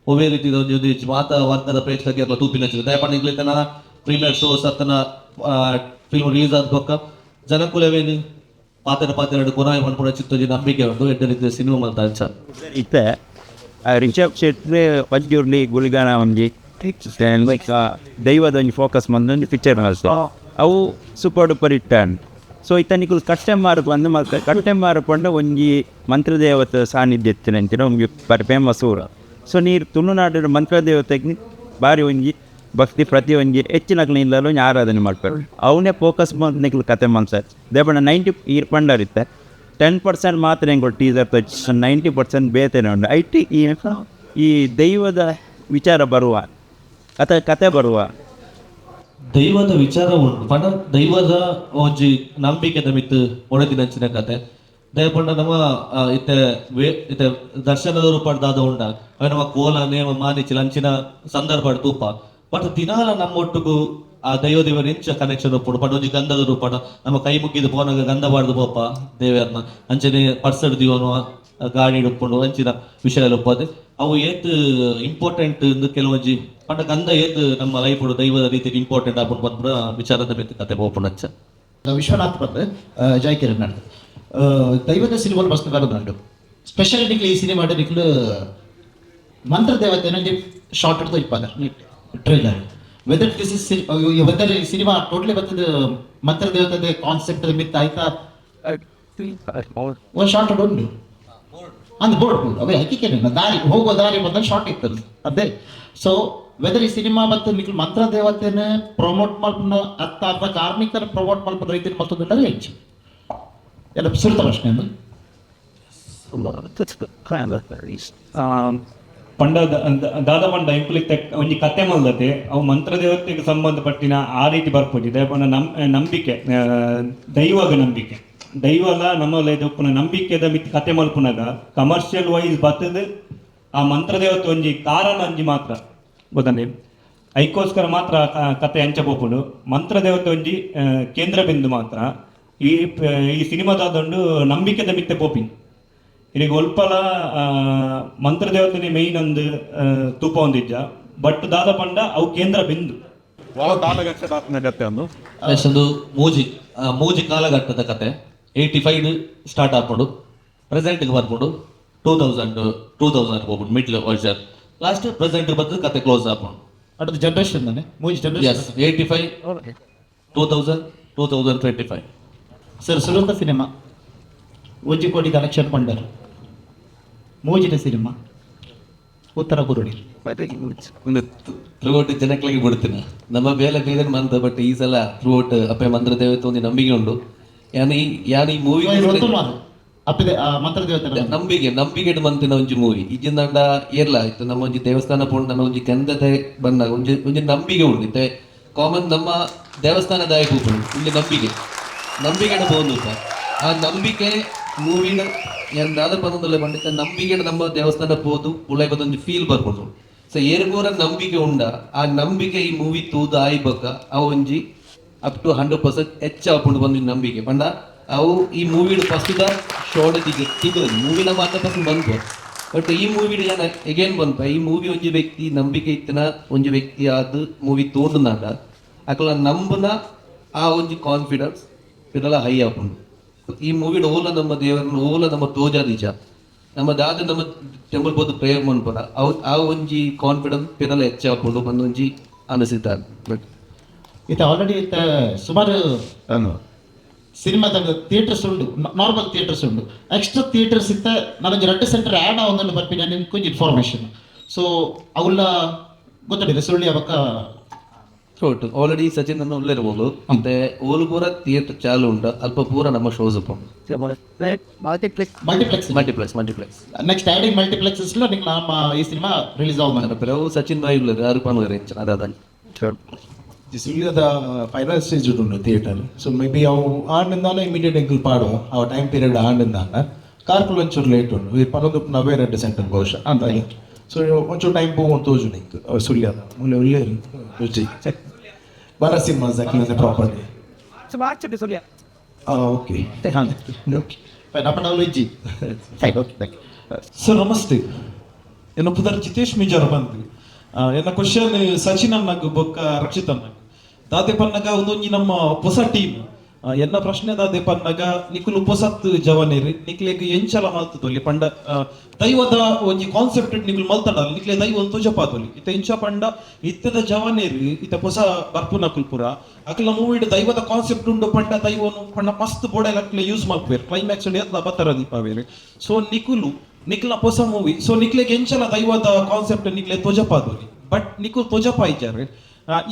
ಒವ್ವೇ ರೀತಿದ ಒಂಜಿ ಒಂದು ಮಾತ ವರ್ಗದ ಪ್ರೇಕ್ಷಕರ್ಲ ತೂಪಿನಂಚಿನ. ದಯಪಂಡ ಇಗ್ಲ ಪ್ರೀಮಿಯರ್ ಶೋಸ್ ಅತ್ತನ ಫಿಲ್ಮ್ ರಿಲೀಸ್ ಆದ ಬೊಕ್ಕ ಜನಕುಲವೇನು ಪಾತೆರ ಪಾತೆರಡು ಕೊನಾಯ ಪನ್ಪುನ ಚಿತ್ತೊಂಜಿ ನಂಬಿಕೆ ಉಂಟು. ಎಡ್ಡೆ ರೀತಿಯ ಸಿನಿಮಾ ಮಲ್ತ ಅಂಚ.
ಇತ್ತೆ ರಿಷಬ್ ಶೆಟ್ಟಿ ಪಂಜುರ್ಲಿ ಗುಳಿಗಾನ ಒಂಜಿ ದೈವದ ಒಂಜಿ ಫೋಕಸ್ ಒಂಜಿ ಪಿಕ್ಚರ್ ಮಲ್ತೆ, ಅವು ಸೂಪರ್ ಡೂಪರ್ ಹಿಟ್ ಆಂಡ್. ಸೊ ಇತ್ತ ನಿಕುಲು ಕಟ್ಟೆಮಾರು ಬಂದು ಮಲ್ತ. ಕಟ್ಟೆಮಾರು ಪಂಡ ಒಂಜಿ ಮಂತ್ರದೇವತೆ ಸಾನ್ನಿಧ್ಯ ಇತ್ತಿನಂಚಿನ ಒಂಜಿ ಬಾರಿ ಫೇಮಸ್ ಊರು. ಸೊ ನೀರು ತುಳುನಾಡಿನ ಮಂತ್ರದೇವತೆಗೆ ಬಾರಿ ಒಂಜಿ ಭಕ್ತಿ, ಪ್ರತಿ ಒಂಜಿ ಹೆಚ್ಚಿನಕ್ಲು ಇಲ್ಲಲು ಒಂಜಿ ಆರಾಧನೆ ಮಾಡ್ತಾರೆ. ಅವನೇ ಫೋಕಸ್ ಬಂದು ನಿಕ್ಲು ಕತೆ ಮನ್ಸರ್ ದೇಪಂಡ 90 ಈರ್ ಪಂಡರ್ ಇತ್ತೆ 10% ಮಾತ್ರ ಎಂಕುಲು ಟೀಸರ್, 90% ಬೇತೆನೆ ಉಂಡು. IT ಈ ಈ ದೈವದ ವಿಚಾರ ಬರುವ ಕತೆ ಕತೆ ಬರುವ
ದೈವದ ವಿಚಾರ ಉಂಟು ಪಂಡ ದೈವದ ಒಂಜಿ ನಂಬಿಕೆದ ಮಿತ್ತ್ ಒಣದಿನಂಚಿನ ಕತೆ. ದಯಪಂಡ ನಮ್ಮ ಇತ್ತೆ ಇತ್ತೆ ದರ್ಶನದ ರೂಪ ದಾದ ಉಂಡ, ಅವೆ ನಮ್ಮ ಕೋಲ ನೇಮ ಮಾನಿಚಿಲ ಅಂಚಿನ ಸಂದರ್ಭ ತೂಪ. ಬಟ್ ದಿನಾಲ ನಮ್ಮ ಒಟ್ಟುಗು ಆ ದೈವ ದೇವರ ಎಂಚ ಕನೆಕ್ಷನ್ ಉಪ್ಪುಂಡು ಪಂಡ ಒಂಜಿ ಗಂಧದ ರೂಪಡ ನಮ್ಮ ಕೈ ಮುಗಿದು ಪೋನಾಗ ಗಂಧ ಬಾಡ್ದು ಪೋಪ ದೇವರ್ನ. ಅಂಚನೆ ಪರ್ಸಡ್ ದಿವನು ಗಾಡಿ ಉಪ್ಪುಂಡು, ಅಂಚಿನ ವಿಷಯ ಉಪ್ಪದೆ ಅವು ಏತ್ ಇಂಪಾರ್ಟೆಂಟ್ ಇಂದು ಕೆಲವೊಂಜಿ ಪಂಡ ಗಂಧ ಏತ್ ನಮ್ಮ ಲೈಫ್ ದೈವದ ರೀತಿಯಲ್ಲಿ ಇಂಪಾರ್ಟೆಂಟ್ ಆಪುಂಡು ಪನ್ಪುನ ವಿಚಾರದ ಮಿತ್ತ್ ಕತೆ ಪೋಪುಂಡು ಅಂಚ.
ವಿಶ್ವನಾಥ್ ಬಂದು ಜೈ ಕಿರಣ್ ನಡ್ದು ದೈವದ ಸಿನಿಮಾ ಮಸ್ತ್ ಬರೋದುಂಡು. ಸ್ಪೆಷಲಿ ನಿಕ್ಲು ಈ ಸಿನಿಮಾ ನಿಕ್ಲು ಮಂತ್ರದೇವತೆ ಶಾರ್ಟ್ ಹಿಡ್ದು ಇಪ್ಪಾದ trailer, whether this is whether cinema totally ಬರ್ತದೆ ಮಂತ್ರದೇವತೆ ಕಾನ್ಸೆಪ್ಟ್ ಮಿತ್ ಆಯ್ತಾ? ಒಂದು ಶಾರ್ಟ್ ಉಂಟು ಅಂದ್ ಬೋರ್ಡ್ ಬೋರ್ಡ್ ಅವೇ ಹಕ್ಕಿಕೇನೆ ದಾರಿ ಹೋಗುವ ದಾರಿ ಬಂದ ಶಾರ್ಟ್ ಇತ್ತಲ್ಲ ಅದೇ. ಸೊ ವೆದರ್ ಈ ಸಿನಿಮಾ ಮತ್ತು ನಿಕ್ಲು ಮಂತ್ರದೇವತೆನ ಪ್ರಮೋಟ್ ಮಲ್ಪುನ ಅತ್ತ ಅಥವಾ ಕಾರ್ಮಿಕರ ಪ್ರಮೋಟ್ ಮಲ್ಪುನ ರೀತಿಯಲ್ಲಿ ಮತ್ತೊಂದು ಹೆಚ್ಚು ಎಲ್ಲ ಸುರುತ ಪ್ರಶ್ನೆ ಅದು.
ಪಂಡ ದಾದ ಪಂಡ ಎಂಕುಲಿಗ್ ಒಂಜಿ ಕತೆ ಮಲ್ದತೆ. ಅವು ಮಂತ್ರದೇವತೆಗೆ ಸಂಬಂಧಪಟ್ಟಿನ ಆ ರೀತಿ ಬರ್ಪುಜಿ. ಪಂಡ ನಮ್ ನಂಬಿಕೆ, ದೈವಗ ನಂಬಿಕೆ, ದೈವಲ ನಮ್ಮ ಉಪ್ಪುನ ನಂಬಿಕೆದ ಮಿತ್ ಕತೆ ಮಲ್ಪುನಾಗ ಕಮರ್ಷಿಯಲ್ ವೈಸ್ ಬತ್ತದ ಆ ಮಂತ್ರದೇವತೆ ಒಂಜಿ ಕಾರಣ ಒಂಜಿ ಮಾತ್ರ ಗೊತ್ತಂడి. ಐಕೋಸ್ಕರ ಮಾತ್ರ ಕತೆ ಅಂಚ ಪೋಪುಂಡು. ಮಂತ್ರದೇವತೆ ಒಂಜಿ ಕೇಂದ್ರ ಬಿಂದು ಮಾತ್ರ. ಈ ಈ ಸಿನಿಮಾದಾದೊಂಡು ನಂಬಿಕೆದ ಮಿತ್ತೆ ಪೋಪಿನ್ ಇರೆಗ್ ಒಲ್ಪಲ ಮಂತ್ರದೇವತೆನೆ ಮೇಯ್ನ್ ಅಂದ್ ತೂಪ ಒಂದಿಜ್ಜ ಬಟ್ ದಾದ ಪಂಡ ಅವು ಕೇಂದ್ರ ಬಿಂದು.
ಒಂದು ಮೂಜಿ ಮೂಜಿ ಕಾಲಘಟ್ಟದ ಕತೆ. 85 ಸ್ಟಾರ್ಟ್ ಆಪುಂಡು, ಪ್ರೆಸೆಂಟ್ಗೆ ಬರ್ಪುಂಡು, 2000 ಪೋಪುಂಡು ಮಿಡ್ಲ್ ವರ್ಷನ್, ಲಾಸ್ಟ್ ಪ್ರೆಸೆಂಟ್ ಬತ್ತು ಕತೆ ಕ್ಲೋಸ್ ಆಪುಂಡು.
ಅದು ಜನರೇಷನ್ ತಾನೆ, ಮೂಜಿ ಜನರೇಷನ್.
ಎಸ್, 85, 2000, 2025.
ಸರ್, ಸುರುತ ಸಿನಿಮಾ 1 ಕೋಟಿ ಕಲೆಕ್ಷನ್ ಪಂಡರ್, ಮೂಜಿನ ಸಿನಿಮಾ ಉತ್ತರ ಕುರುಡಿ.
ಥ್ರೂಔಟ್ ಜನಗಳಿಗೆ ಬಿಡ್ತೀನಿ. ನಮ್ಮ ಬೇಲೆ ಬೇರೆ ಮಂತ, ಬಟ್ ಈ ಸಲ ಥ್ರೂಔಟ್ ಅಪ್ಪೆ ಮಂತ್ರ ದೇವತೆ ಒಂದು ನಂಬಿಕೆ ಉಂಡು. ಯಾನ್ ಈ ಮೂವಿ
ಅಪ್ಪಿದೆ ಮಂತ್ರದೇವತೆ
ನಂಬಿಕೆ ನಂಬಿಕೆ ಮಂತಿನ ಒಂಜಿ ಮೂವಿ. ಇಜ್ಜಿಂದಂಡ ಏರ್ಲ ಇತ್ತು ನಮ್ಮ ಒಂಜಿ ದೇವಸ್ಥಾನ ಪೋಂಡ ನಮ್ಮ ಒಂಜಿ ಗಂಧತೆ ಬಂದಾಗ ಒಂಜಿ ಒಂಜಿ ನಂಬಿಕೆ ಉಂಡು. ಇತ್ತೆ ಕಾಮನ್ ನಮ್ಮ ದೇವಸ್ಥಾನದ ಪೂಪುಂಡು, ಒಂಜಿ ನಂಬಿಕೆ ನಂಬಿಕೆ ಪೋಂದು. ಆ ನಂಬಿಕೆ ಮೂವಿನ ಯಾನ್ ದಾದ ಪನೊಂದುಲ್ಲೆ ಪಂಡ, ನಂಬಿಕೆ ನಮ್ಮ ದೇವಸ್ಥಾನ ಪೋದು ಉಳೈ ಒಂಜಿ ಫೀಲ್ ಬರ್ಪುಂಡು. ಸೊ ಏರ್ಗೋರ ನಂಬಿಕೆ ಉಂಡ, ಆ ನಂಬಿಕೆ ಈ ಮೂವಿ ತೂದು ಆಯಿ ಬೊಕ್ಕ ಆ ಒಂಜಿ ಅಪ್ ಟು 100% ಹೆಚ್ಚು ಆಪುಂಡು ಒಂಜಿ ನಂಬಿಕೆ. ಪಂಡ ಅವು ಈ ಮೂವಿಡ್ ಫಸ್ಟ್ ದ ಶಾರ್ಟ್ ತಿಂಗಳು ಮೂವಿನ ಮಾತ್ರ ಪರ್ಸೆಂಟ್ ಬಂತು. ಬಟ್ ಈ ಮೂವಿಡ್ ಯಾನ್ ಎಗೇನ್ ಬಂತ, ಈ ಮೂವಿ ಒಂಜಿ ವ್ಯಕ್ತಿ ನಂಬಿಕೆ ಇತ್ತಿನ ಒಂಜಿ ವ್ಯಕ್ತಿ ಆದ್ ಮೂವಿ ತೋಂಡುನಾಂಡ ಅಕಲ ನಂಬುನ ಆ ಒಂಜಿ ಕಾನ್ಫಿಡೆನ್ಸ್ ಇದೆಲ್ಲ ಹೈ ಆಪುಂಡು. ಈ ಮೂವಿಡ್ ಓಲ ನಮ್ಮ ದೇವರನ್ನು ಓಲ ನಮ್ಮ ತೋಜಾದಿಜ, ನಮ್ಮ ದಾದ ನಮ್ಮ ಟೆಂಪಲ್ ಪೋದು ಪ್ರೇಯರ್ ಮನ್ಪುನ ಅವು ಆ ಒಂಜಿ ಕಾನ್ಫಿಡೆನ್ಸ್ ಪಿರಲ ಹೆಚ್ಚಾಪುಂಡು ಒಂದೊಂಜಿ ಅನಿಸಿದ್ದಾರೆ. ಬಟ್
ಇತ್ತ ಆಲ್ರೆಡಿ ಇತ್ತ ಸುಮಾರು ಸಿನಿಮಾದ ಥಿಯೇಟರ್ಸ್ ಉಂಡು, ನಾರ್ಮಲ್ ಥಿಯೇಟರ್ಸ್ ಉಂಡು, ಎಕ್ಸ್ಟ್ರಾ ಥಿಯೇಟರ್ಸ್ ಇತ್ತ ನನಗೆ ರಡ್ಡು ಸೆಂಟರ್ ಆ್ಯಡ್ ಆವೊಂದುಂಡು ಬರ್ಪಿನ ನಿಮ್ಗೆ ಕೊಂಚ ಇನ್ಫಾರ್ಮೇಷನ್. ಸೊ ಅವುಲ್ಲ ಗೊತ್ತಿದೆ ಸುಳ್ಳಿ ಅವಕ್ಕ.
ಥ್ರೂಔಟ್ ಆಲ್ರೆಡಿ ಸಚಿನ್ ಅನ್ನು ಉಳ್ಳಿರ್ಬೋದು. ಮತ್ತೆ ಓಲು ಪೂರ ಥಿಯೇಟರ್ ಚಾಲು ಉಂಟು, ಅಲ್ಪ ಪೂರ ನಮ್ಮ shows.
Multiplex.
Multiplex, multiplex.
Next adding multiplexes ನಿಂಗೆ ನಮ್ಮ ಈ ಸಿನಿಮಾ ರಿಲೀಸ್ ಆവുಂದು.
ಕೆಲವು ಸಚಿನ್ ಬಾಯ್ ಉಳ್ಳರು ಆರು ಪನ್ನುವರು ಹೆಚ್ಚು ಅದಾದ.
ಸುಳ್ಯದ ಫೈನಲ್ ಸ್ಟೇಜ್ ಉಂಟು ಥಿಯೇಟರ್. ಸೊ ಮೇ ಬಿ ಅವು ಆಂಡಿಂದಾನ ಇಮಿಡಿಯೇಟ್ ಎಂಕಲ್ ಪಾಡುವ ಅವು ಟೈಮ್ ಪೀರಿಯಡ್ ಆಂಡಿಂದಾನ. ಕಾರ್ಕಳ ಒಂಚೂರು ಲೇಟ್ ಉಂಟು, ಈ ಪನೊಂದು ನವೇ ರೆಡ್ಡು ಸೆಂಟರ್ ಬಹುಶಃ ಅಂತ. ಸೊ ಒಂಚೂರು ಟೈಮ್ ಪೋವು ತೋಜು ನಿಂಕ್. ಸುಳ್ಯದ ಮೂಲೆ ಉಳ್ಳೇರು ರುಚಿ ಬರ ಸಿನಿಮಾಸ್ ಪ್ರಾಪರ್ಟಿ. ಓಕೆ.
ನಮ್ಮ ಇಜ್ಜಿ. Okay, thank you.
Sir, namaste. ಎನ್ನ ಪುದರ್ ಜಿತೇಶ್ ಮಿಜಾರ್ ಬಂದು. ಎನ್ನ ಕ್ವಶನ್ ಸಚಿನ್ ಅಣ್ಣಗ್ ಬೊಕ್ಕ ರಕ್ಷಿತ್ ಅಣ್ಣಗ್. ದಾದೆ ಪನ್ನಗ ಒಂದೊಂಜಿ ನಮ್ಮ ಹೊಸ ಟೀಮ್. ಎನ್ನ ಪ್ರಶ್ನೆ ದಾದೆ ಪನ್ನಗ, ನಿಕುಲು ಪೊಸತ್ ಜವನೇರಿ, ನಿಕ್ಲೆಗ್ ಎಂಚಲ ಮಲ್ತದೊಲಿ ಪಂಡ ದೈವದ ಒಂಜಿ ಕಾನ್ಸೆಪ್ಟ್ ನಿಕುಲು ಮಲ್ತಡಲ್ಲ, ನಿಕ್ಲೆ ದೈವ ಒಂದು ತೋಜಪಾದೊಲಿ. ಇತ್ತ ಎಂಚ ಪಂಡ ಇತ್ತದ ಜವನೇರಿ, ಇತ್ತ ಹೊಸ ಬರ್ಪುನಕುಲ್ ಪುರ ಅಕಲ ಮೂವಿಡ್ ದೈವದ ಕಾನ್ಸೆಪ್ಟ್ ಉಂಡು ಪಂಡ ದೈವನು ಪಂಡ ಮಸ್ತ್ ಬೋಡೆಲ್ ಅಕ್ಲೆ ಯೂಸ್ ಮಲ್ಪೇರು, ಕ್ಲೈಮ್ಯಾಕ್ಸ್ ಎತ್ಲ ಬತ್ತರ ದೀಪಾವೇರು. ಸೊ ನಿಕುಲು ನಿಕ್ಲ ಹೊಸ ಮೂವಿ, ಸೊ ನಿಕ್ಲೆಗ್ ಎಂಚಲ ದೈವದ ಕಾನ್ಸೆಪ್ಟ್ ನಿಕ್ಲೆ ತೋಜಪಾದೊಲಿ. ಬಟ್ ನಿಕುಲ್ ತೋಜಪಾಯಿಜಾರೆ.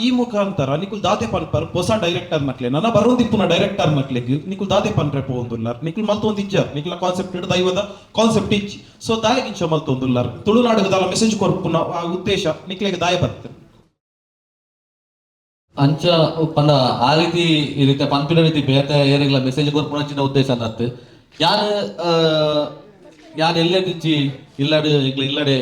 ಈ ಮುಖಾಂತರ ನಿಕುಲ್ ದಾದೆ ಪನ್ಪರ್ ಹೊಸ ಡೈರೆಕ್ಟರ್ ಮಕ್ಲೆ, ನನ್ನ ಬರೋದಿಪ್ಪುನ ಡೈರೆಕ್ಟರ್ ಮಕ್ಲೆಗ್ ನಿಕುಲ್ ದಾದೆ ಪನ್ರೆ ಪೋವೊಂದುಲ್ಲಾರ್? ನಿಕುಲ್ ಮಲ್ತೊಂದಿಜ್ಜಾರ್, ನಿಕ್ಲ ಕಾನ್ಸೆಪ್ಟ್ ದೈವದ ಕಾನ್ಸೆಪ್ಟ್ ಇಜ್ಜಿ. ಸೊ ದಾಯಗಿಂಚ ಮಲ್ತೊಂದುಲ್ಲಾರ್? ತುಳುನಾಡುಗ ದಾಲ ಮೆಸೇಜ್ ಕೊರ್ಪುನ ಆ ಉದ್ದೇಶ ನಿಕ್ಲೆಗ್ ದಾಯ ಬರ್ತದೆ?
ಅಂಚ ಪಂಡ ಆ ರೀತಿ ಈ ರೀತಿ ಪನ್ಪಿನ ರೀತಿ ಬೇತೆ ಏರಿಗ್ಲ ಮೆಸೇಜ್ ಕೊರ್ಪುನ ಉದ್ದೇಶ ಅನ್ನತ್ತು. ಯಾನ್ ಯಾನ್ ಎಲ್ಲೆದಿಂಚಿ ಇಲ್ಲಡೆ ಇಗ್ಲ ಇಲ್ಲಡೆ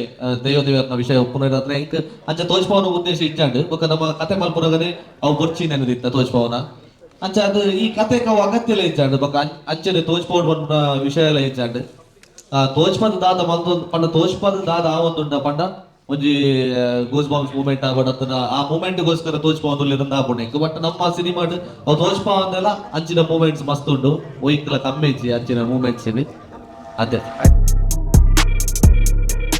ದೈವ ದೇವರನ ವಿಷಯ ಉಪ್ಪುನ ಎಂಕ್ ಅಂಚ ತೋಜ್ಪಾವನ ಉದ್ದೇಶ ಇಜ್ಜಾಂಡ್. ಬೊಕ್ಕ ನಮ್ಮ ಕತೆ ಮಲ್ಪುನಗನೆ ಅವು ಬೊರ್ಚಿ ನೆನದಿತ್ತ ತೋಜ್ಪಾವನ. ಅಂಚ ಅದು ಈ ಕತೆ ಅವು ಅಗತ್ಯಲ ಇಜ್ಜಾಂಡ್. ಬೊಕ್ಕ ಅಂಚನೆ ತೋಜ್ಪಾವಡ್ ಪನ್ಪುನ ವಿಷಯ ಎಲ್ಲ ಇಜ್ಜಾಂಡ್. ತೋಜ್ಪದ ದಾದ ಮಲ್ತೊಂದು ಪಂಡ, ತೋಜ್ಪದ ದಾದ ಆವೊಂದುಂಡ ಪಂಡ ಒಂಜಿ ಗೂಸ್ ಬಾಂಬ್ಸ್ ಮೂಮೆಂಟ್ ಆವಡ್, ಆ ಮೂಮೆಂಟ್ ಗೋಸ್ಕರ ತೋಜ್ಪಾವೊಂದು ಆಪುಂಡು ಎಂಕ್. ಬಟ್ ನಮ್ಮ ಸಿನಿಮಾಡ್ ಅವು ತೋಜ್ಪಾವಂದೆಲ್ಲ ಅಂಚಿನ ಮೂಮೆಂಟ್ಸ್ ಮಸ್ತ್ ಉಂಡು, ಒಯ್ಕ್ಲ ಕಮ್ಮಿ ಇಜ್ಜಿ ಅಂಚಿನ ಮೂಮೆಂಟ್ಸ್ ಅದೇ.